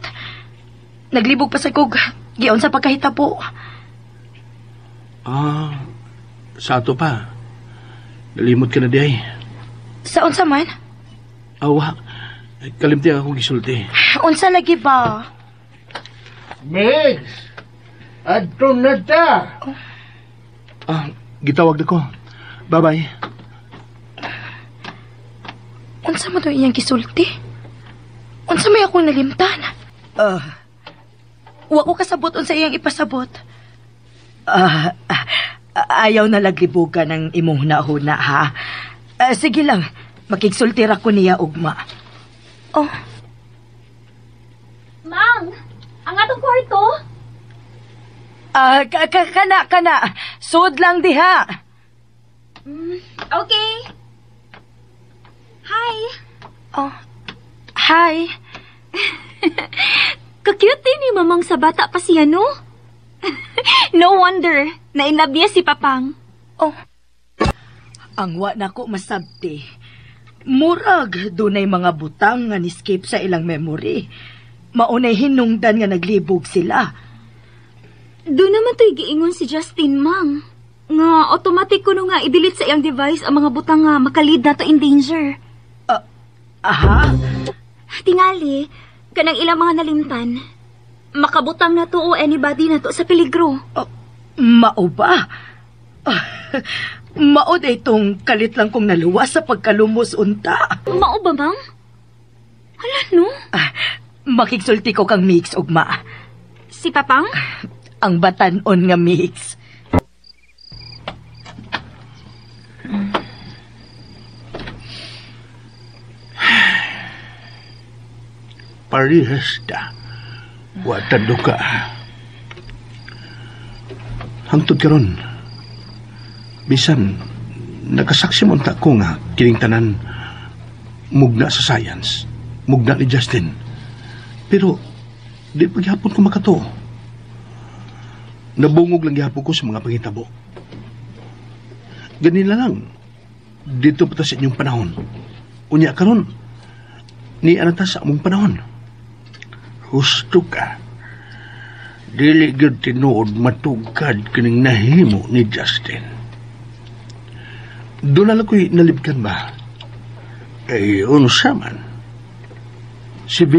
Naglibog pa sa kog. Gion sa pagkahitabo. Ah, sa ato pa. Nalimot ka na di ay. Sa unsa man? Awa, kalimti ang akong gisulti. Unsa lagi ba? Migs! Adto na ta! Ah, gitawag na ko. Bye-bye. Unsa mo to iyang gisulti? Unsa may akong nalimtan? Wa ko kasabot unsa iyang ipasabot. Ayaw na laglibugan ng imong hunahuna, ha? Sige lang, makigsulti ra ko niya ugma. Oh. Mang, ang atong kwarto? Kana, kana. Sud lang diha. Okay. Hi. Oh, hi. Ka-cute din ni Mamang sa bata pa siya, no? No wonder, na-inlove niya si Papang. Oh. Ang wa na ko masabti. Murag, dunay mga butang nga ni-skip sa ilang memory. Maunay hinungdan nga naglibog sila. Doon naman to'y giingon si Justin, Mang. Nga, automatic ko no nga i-delete sa iyang device ang mga butang nga makalid na to in danger. Aha? Tingali, kanang ilang mga nalimtan, makabutang na to o anybody na to sa peligro. Oh, mao ba? Mao da itong kalit lang kong naluwas sa pagkalumos unta. Mao ba, Mang? Hala, no? Makigsulti ko kang Mix, ugma. Si Papang? Ang batanon nga Mix. Parihas ta. Wa ta duka. Hangtod karon, bisan nakasaksi mo unta ko nga kining tanan mugna sa science, mugna ni Justin. Pero di pa gihapon ko makatuo. Nabungog lang gihapon ko sa mga pangitabo. Ganila lang, dito pa ta sa inyong panahon. Unya karon, ni anata sa among panahon. Husto ka. Dili gyud tinuod matugkad kining nahimo ni Justin. Doon na lang ko'y nalibkan ba? Eh, unsa man? Si V.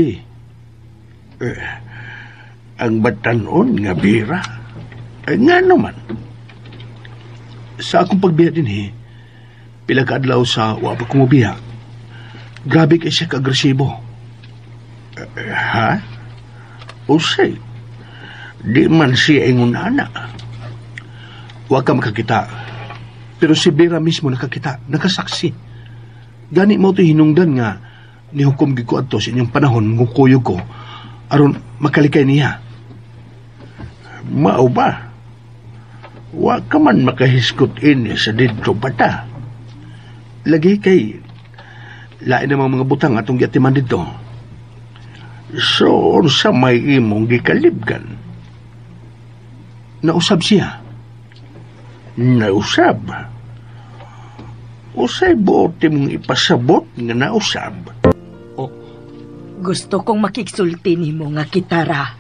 Ang batanon nga bira. Nga naman. Sa akong pagbiya din eh, pila ka adlaw sa wa pa kong mobiya. Grabe kay siya ka-agresibo. Ha? Usay, di man siya ingon ana. Wa ka makakita. Pero si Vera mismo nakakita, nakasaksi. Gani mo ito hinungdan nga nihukom gid ko adto sa inyong panahon ngukuyog ko aron makalikay niya. Mao ba? Wa ka man makahiskot ini sa didto bata. Lagi kay lain namang mga butang atong giatiman didto. So, unsa may imong gikalibgan? Nausab siya. Nausab? Usay buot mong ipasabot nga nausab? Oh. Gusto kong makigsulti nimo nga kitara.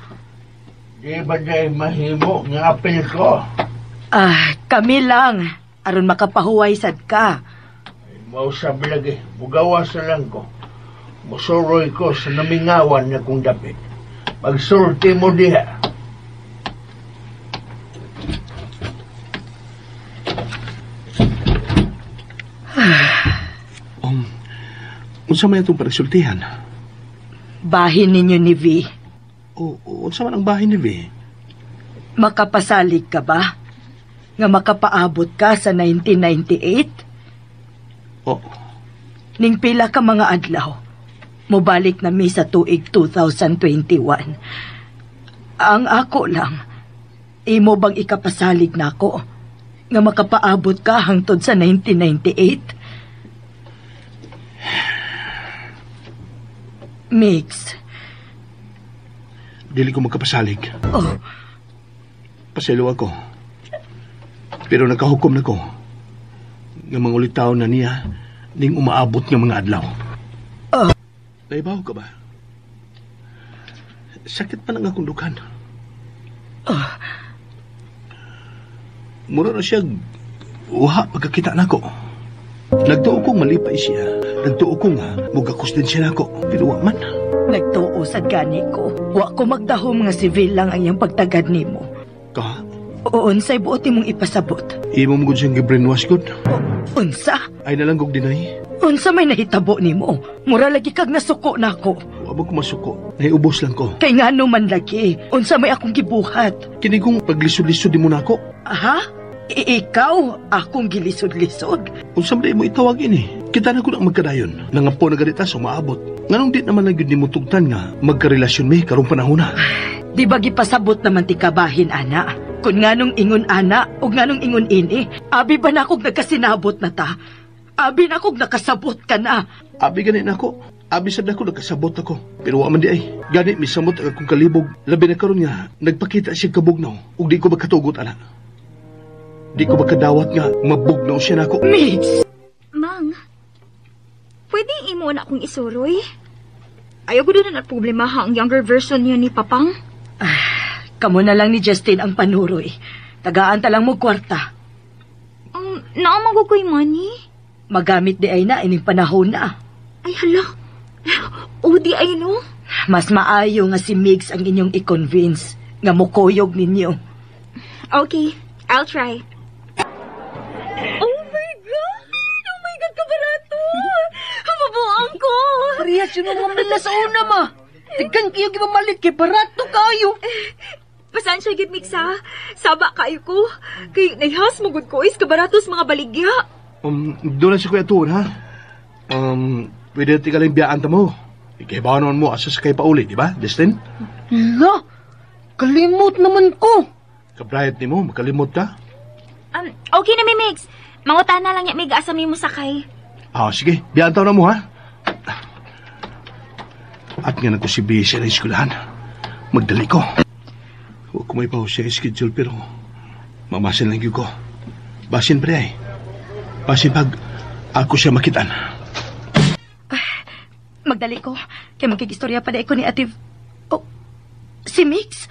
Di ba dahil mahimo nga apel ko? Kami lang. Aron makapahuway sad ka. Mausab lagi. Mugawas na lang ko. Musuroy ko sa namingawan na kong dapit. Pagsulti mo diha. Unsa may atong panagsultihan? Bahin ninyo ni V. O, unsa man ang bahin ni V? Makapasalig ka ba? Nga makapaabot ka sa 1998? Oo. Ning pila ka mga adlaw, mobalik na mi sa tuig 2021. Ang ako lang, imo bang ikapasalig nako nga makapaabot ka hangtod sa 1998? Mix. Dili ko magkapasalig. Oh. Paselo ako. Pero nakahukom na ko nga mangulitaw na niya ning umaabot nga mga adlaw. Oh. Naibaw ka ba? Sakit pa nang akong dughan. Oh. Mura na siya uha pagkakita nako. Nagtuo kong malipay siya. Nagtuo ko nga mugakos din siya nako. Pero wa man. Nagtuo sad gani ko. Wa ko magdahom nga civil lang ang iyang pagtagad nimo. Ka? Oo, unsay buot imong ipasabot? Imo mo gud siyang gibrainwash gud. Unsa? Ay nalang gug dinay. Unsa may nahitabo nimo? Mura lagi kag nasuko nako. Wa ba ko masuko? Nahiubos lang ko. Kay ngano man lagi? Unsa may akong gibuhat? Kini kong paglisod-lisod nimo nako. Ha? Ikaw akong gilisod-lisod. Unsa man mo itawag ini? Kita na ko na magkadayon. Nangampo na ganita sa umaabot. Nganong di naman lang gyud nimo tugtan nga magkarelasyon mi karong panahona. Di ba gipasabot naman ti kabahin ana? Kun nganong ingon ana ug nganong ingon ini, abi ba nakog nagkasinabot na ta? Abi nakog nakasabot ka na. Abi gani nako. Abi sad nako nakasabot ako. Pero wa man di ay. Gani misamot ang akong kalibog. Labi na karon nga nagpakita siya kabugnaw ug di ko makatugot ana. Di ko makadawat nga mabugnaw siya nako. Migs! Mang, pwede imo na akong isuroy? Ayaw ko doon na problema ha ang younger version niya ni Papang. Kamo na lang ni Justin ang panuroy. Tagaan ta lang mo kwarta. Naamang ko ko'y money. Magamit di ay na ining panahon na. Ay hala. O di ay no. Mas maayo nga si Migs ang inyong i-convince nga mukuyog ninyo. Okay, I'll try. Oh my God! Oh my God, kabarato! Mabuang ko! Parehas yun ang mamila sa una, ma. Tigan kayo gimamalit kay barato kayo. Pasensya gid Mix ha. Saba kayo ko. Kay nahihas mo gud ko is kabaratos mga baligya. Doon na si Kuya Tuon, ha? Pwede natin ka biyaan ta mo. Ikahibanon mo asa sa kay pauli, di ba, Justin? La, kalimot naman ko. Kabrayat ni mo, makalimot ka. Okay na mi Mix. Mangutan na lang ya mig asa mi mo sakay. Ah, sige, biyaan ta na mo, ha? At nga na ko si Bea sa eskwelahan. Magdali ko. Huwag ko may paus siya schedule pero mamasin lang yun ko. Basin pre ay. Basin pag ako siya makitan. Magdali ko. Kaya magkigistorya pa na ko ni Ate... Oh, si Mix?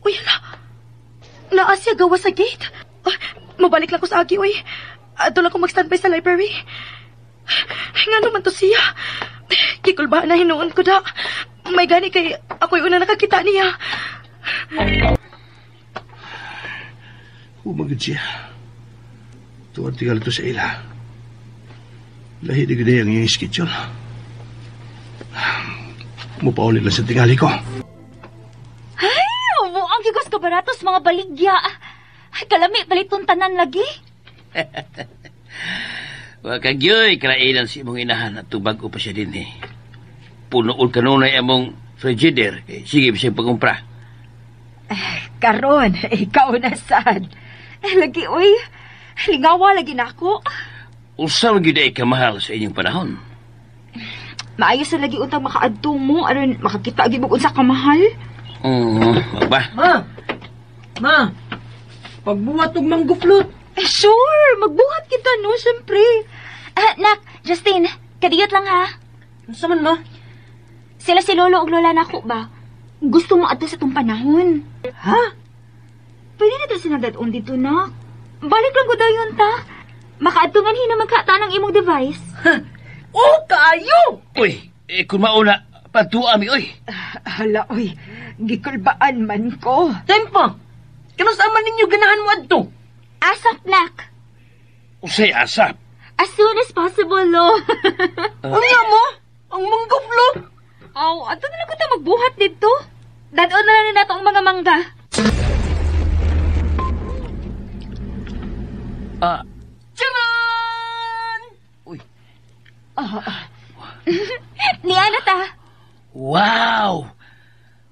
Uy, hala. Naa siya gawa sa gate. Oh, mabalik lang ko sa agi, uy. Ato lang ko mag-standby sa library. Nga naman to siya. Kikulbahan na hinuon ko da. May gani kay ako'y una nakakita niya. Umagod siya. Tuwan tigal ito sa ila. Lahi di gud ang iyang schedule. Mupaulit lang sa tingali ko. Ay, ang gigos kabaratos mga baligya. Ay, kalami, baliton tanan lagi. Wa kagyoy, karailan si imong inahan at tubag ko pa siya din eh. Puno ul kanunay among frigider. Eh, sige, siya pag-umpra. Karon, ikaw na sad. Lagi, uy. Lingawa lagi na ako. Usa man gyud ay kamahal sa inyong panahon. Maayos na lagi untang makaadto mo aron makakita gyud mo unsa kamahal. Ba? Ma. Ma. Pagbuhat og mango float. Eh, sure, magbuhat kita no, syempre. Nak, Justin, kadiyot lang ha. Unsa man ma? Sila si Lolo ug Lola nako ba? Gusto mo adto sa tong panahon. Ha? Pwede na to sinadad-on dito, nak. Balik lang ko dayon ta. Makaadto nga hina magkata ng imong device. Oh, kaayo! Uy, eh, kung mauna, patuwa mi, uy. Hala, uy. Gikulbaan man ko. Tempo! Kano sa man ninyo ganahan mo adto? Asap, nak. Usay asap? As soon as possible, lo. Unya mo? Ang mango float? Aw, ato na lang ko ta magbuhat dito. Dadon na lang nato ang mga mangga. Charan! Uy. Niya na ta. Wow!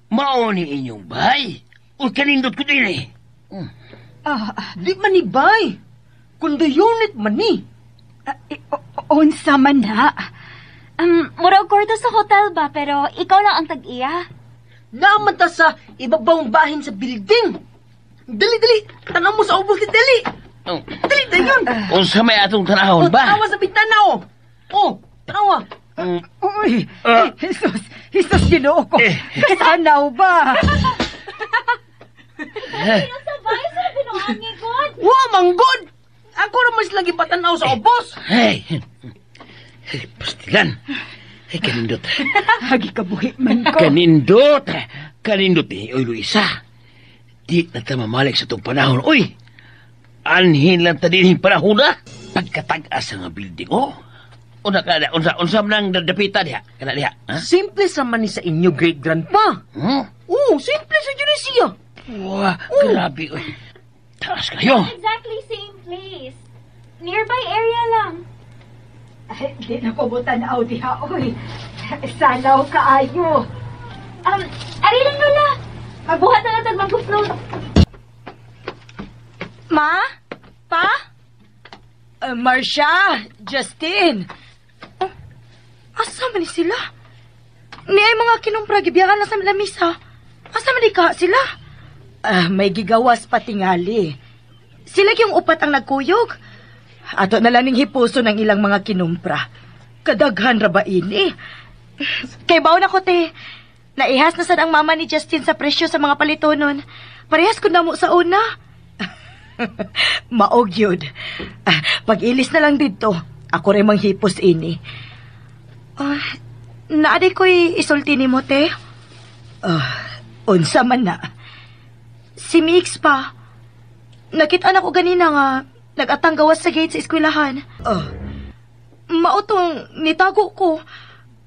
Mao ni inyong bay. Uy, kanindot ko din eh. Di man ni bay. Kundi unit man ni. Unsa man na. Murag kwarto sa hotel ba, pero ikaw lang ang tag-iya. Naaman ta sa ibabawang bahin sa building. Dali, dali. Tanaw mo sa ubos, dali. Oh. Dali, dayon. Unsa may atong tanahon ba? Tanawa sa bintana, oh. Oh, tanawa. Uy, Jesus, Jesus, Ginoo ko. Kasanaw ba? Sabay sa binuang. Paagi gud. Wa manggod. Ako ra man silang gipatan-aw sa ubos. Hey! Hey, pastilan. Hey, kanindot. Hagi kabuhi man ko. Kanindot! Kanindot eh. Oy, Luisa. Di na ta mamalik sa itong panahon. Uy! Anhin lang ta din panahon na. Pagkatag-as nga building, oh. Una ka na, unsa, unsa man ang dapita diha? Kana diha, ha? Simple sa man ni sa inyo great grandpa. Hmm? Oo, simple sa jud ni siya. Wah, grabe, uy. Taas kayo. Exactly same place. Nearby area lang. Ay, di na ko butanaw diha, oy. Sanaw kaayo. Ari lang Lola. Magbuhat na lang mag-float. Ma? Pa? Marcia, Justin. Oh, asa man ni sila? Ni ay mga kinumpra gibiyakan na sa lamisa. Asa man ni ka sila? May gigawas patingali. Sila yung upat ang nagkuyog. Ato na lang ning hipuso ng ilang mga kinumpra. Kadaghan ra ba ini? Kay baon ako te. Naihas na sad ang mama ni Justin sa presyo sa mga palitonon. Parehas ko na mo sa una. Maog yun. Pag-ilis na lang dito, ako rin manghipos ini. Naaday ko'y isulti ni mo, te. Unsa man na. Si Mix pa. Nakita na ko ganina nga nagatang gawas sa gate sa eskwelahan. Mautong nitago ko.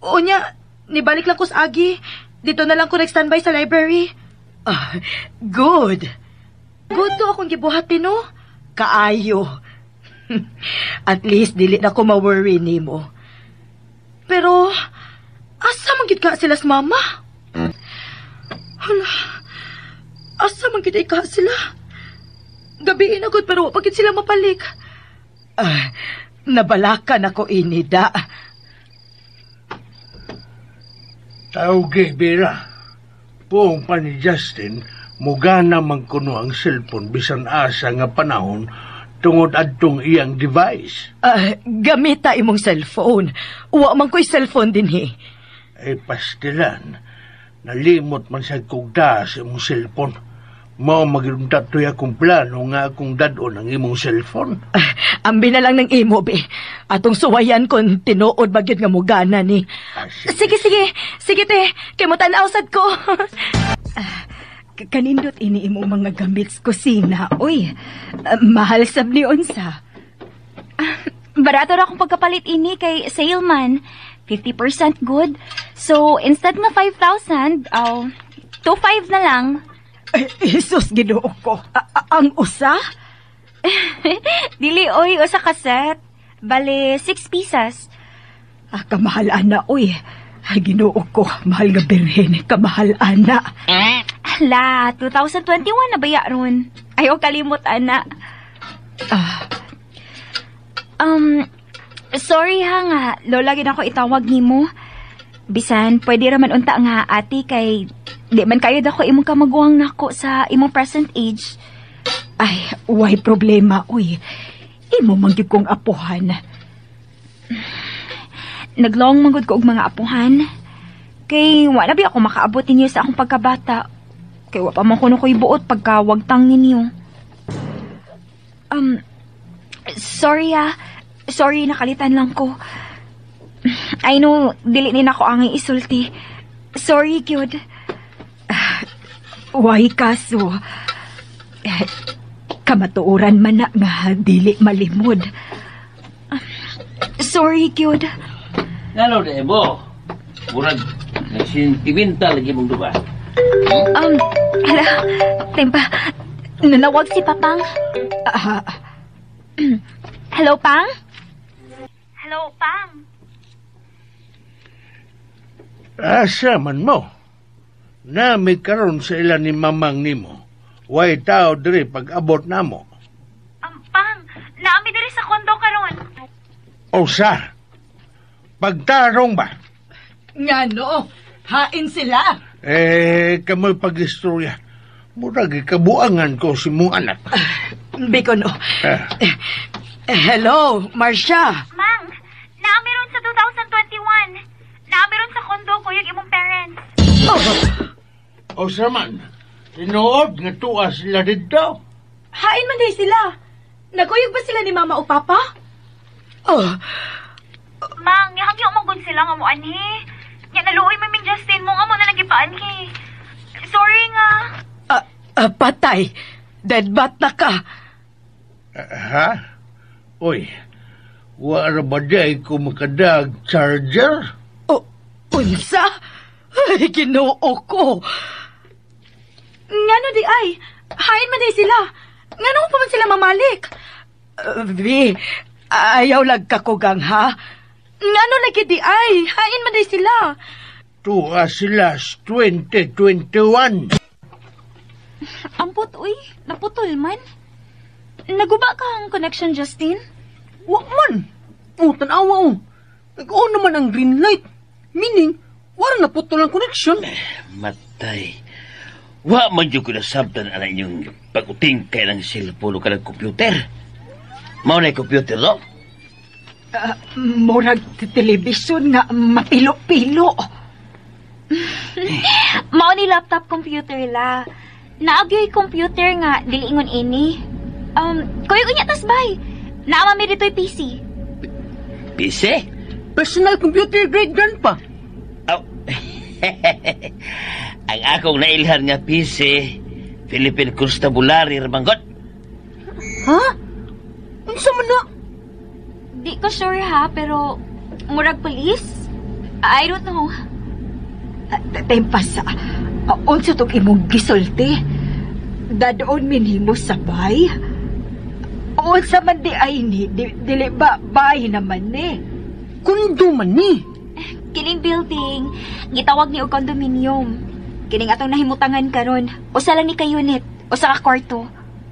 Unya, nibalik lang ko sa agi. Dito na lang ko nag-standby sa library. Good. Good to akong gibuhatin, no? Kaayo. At least dili na ko ma-worry nimo. Pero, asa man gid ka sila sa mama? Hala, asa man gid ay ka sila? Gabiin agad pero wa pa gid sila mapalik. Nabalakan ako ini, da. Tawag Bira. Puong pa ni Justin, mugana man kuno ang cellphone bisan asa nga panahon tungod adtong iyang device. Gamita imong cellphone. Wa man ko'y cellphone dinhi. Ay pastilan, nalimot man sa kugda sa imong cellphone. Mao magiruntat to'y akong plano nga akong dad-on ang imong cellphone. Ambi na lang ng imo, be. Atong suwayan kon tinuod ba gyud nga mugana ni. Sige. Sige, sige. Sige, te. Kay mo tan-aw sad ko. Kanindot ini imong mga gamit sa kusina. Uy, mahal sab ni unsa. Barato ra akong pagkapalit ini kay sale man. 50% good. So, instead nga 5,000, aw, 2,500 na lang. Ay, Jesus, Ginoo ko. Ang usa? Dili, oy, usa ka set. Bale, 6 pieces. Kamahal, ana, oy. Ay, Ginoo ko, mahal nga birhen, kamahal, ana. Ala, 2021 na baya ron. Ayaw kalimot, ana. Sorry ha nga, lola gid ako itawag nimo. Bisan, pwede raman unta nga ate kay di man kayo dako imong kamaguwang nako sa imong present age. Ay, way problema, uy. Imo man gyud kong apuhan. Naglong man gud ko og mga apuhan. Kay wa na bi ako makaabot ninyo sa akong pagkabata. Kay wa pa man kuno ko'y buot pagkawagtang ninyo. Sorry ah. Sorry, nakalitan lang ko. I know, dili ni nako ang isulti. Sorry, gyud. Way kaso. Kamatuoran man na nga dili malimod. Sorry, gyud. Ngano na mo? Murag, nagsentimental lagi mong duba. Hala, tempa, nanawag si Papang. Hello, Pang? Hello, Pang. Asa man mo? Nami karon sa ilan ni mamang nimo. Way tao diri pag-abot namo. Pang, naami diri sa kondo karon. O sa? Pagtarong ba? Ngano? Hain sila. Eh, kamoy pag-istorya. Murag ikabuangan ko si mong anak. Bikono. Hello, Marcia. Mang, naami ron sa 2021. Naami ron sa kondo ko yung imong parents. O sa man, tinuod nga tuwa sila dito. Hain man day sila. Naguyog ba sila ni Mama o Papa? Oh, Mang, nihangyo mo gud sila nga mo anhi. Nya naluoy man min Justin mo nga mo na nagipaanhi. Sorry nga. Patay. Dead bat na ka. Ha? Uy, wala ba day ko makadag charger? O, unsa? Ay, Ginoo ko. Ngano di ay? Hain man day sila. Ngano pa man sila mamalik? Vi, ayaw lag kakugang ha? Ngano lagi di ay? Hain man day sila. Tuwa sila sa 2021. Ampot, uy. Naputol man. Naguba ka ang connection, Justin? Wa man. Oh, tanawa oh. Nag-on naman ang green light. Meaning, wala na putol ang connection. Matay. Wa man jud ko nasabtan ana inyong pag-uting kay ng cellphone o kanang computer. Mao na computer, no? Murag television nga mapilo-pilo. Mao ni laptop computer la. Naagyoy computer nga dili ingon ini. Kuya unya tas bay. Naa mi dito'y PC. PC? Personal computer great grandpa. Aw. Ang akong nailhan nga PC, Philippine Constabulary ramanggot. Ha? Unsa man na? Di ko sure ha, pero murag police? I don't know. Tempas, unsa tong imong gisulti? Dadoon minimo sabay? Unsa man di ay ni, dili ba bay naman ni? Kundo man ni. Kining building, gitawag ni og condominium. Kining atong nahimutangan karon. Usa lang ni ka unit, usa ka kwarto.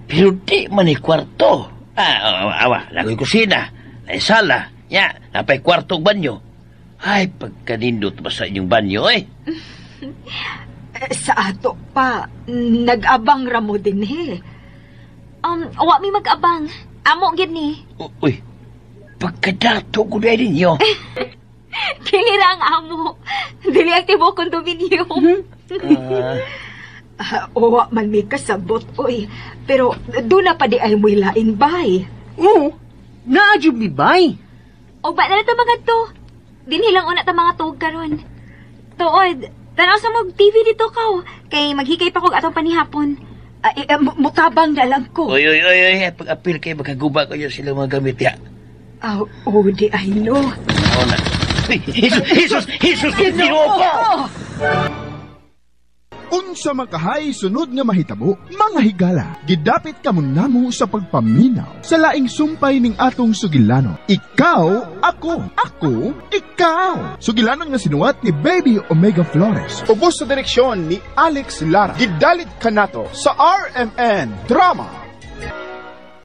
Pero di man ni kwarto. Ah, awa, lagoy kusina, na sala, ya, napay kwarto ug banyo. Ay, pagkanindot ba sa inyong banyo, eh? Sa ato pa, nag-abang ra mo din he. Wa mi mag-abang. Amo gid ni. Uy, pagkadato ko na ninyo. Kini ra ang amo. Dili ang tibuok condominium. Wa man mi kasabot, oy. Pero doon na pa di ay mo'y laing bay. Oo, naa jud mi bay. O ba na ta mga to? Dinhi lang una ta mga tuog karon. Tuod, tanaw sa mag TV dito kaw. Kay maghikay pa kog atong panihapon. Ay, mutabang na lang ko. Uy, uy, uy, uy, pag-apil kay makaguba ko yun sila mga gamit ya. Oh, oh, di ay no. Oo na. Uy, Jesus, Jesus, Jesus, Ginoo ko! Unsa makahay sunod nga mahitabo, mga higala, gidapit kamo namo sa pagpaminaw sa laing sumpay ning atong sugilano. Ikaw, ako, ako, ikaw. Sugilanon nga sinuwat ni Baby Omega Flores. Ubos sa direksyon ni Alex Lara. Gidalit kanato sa RMN Drama.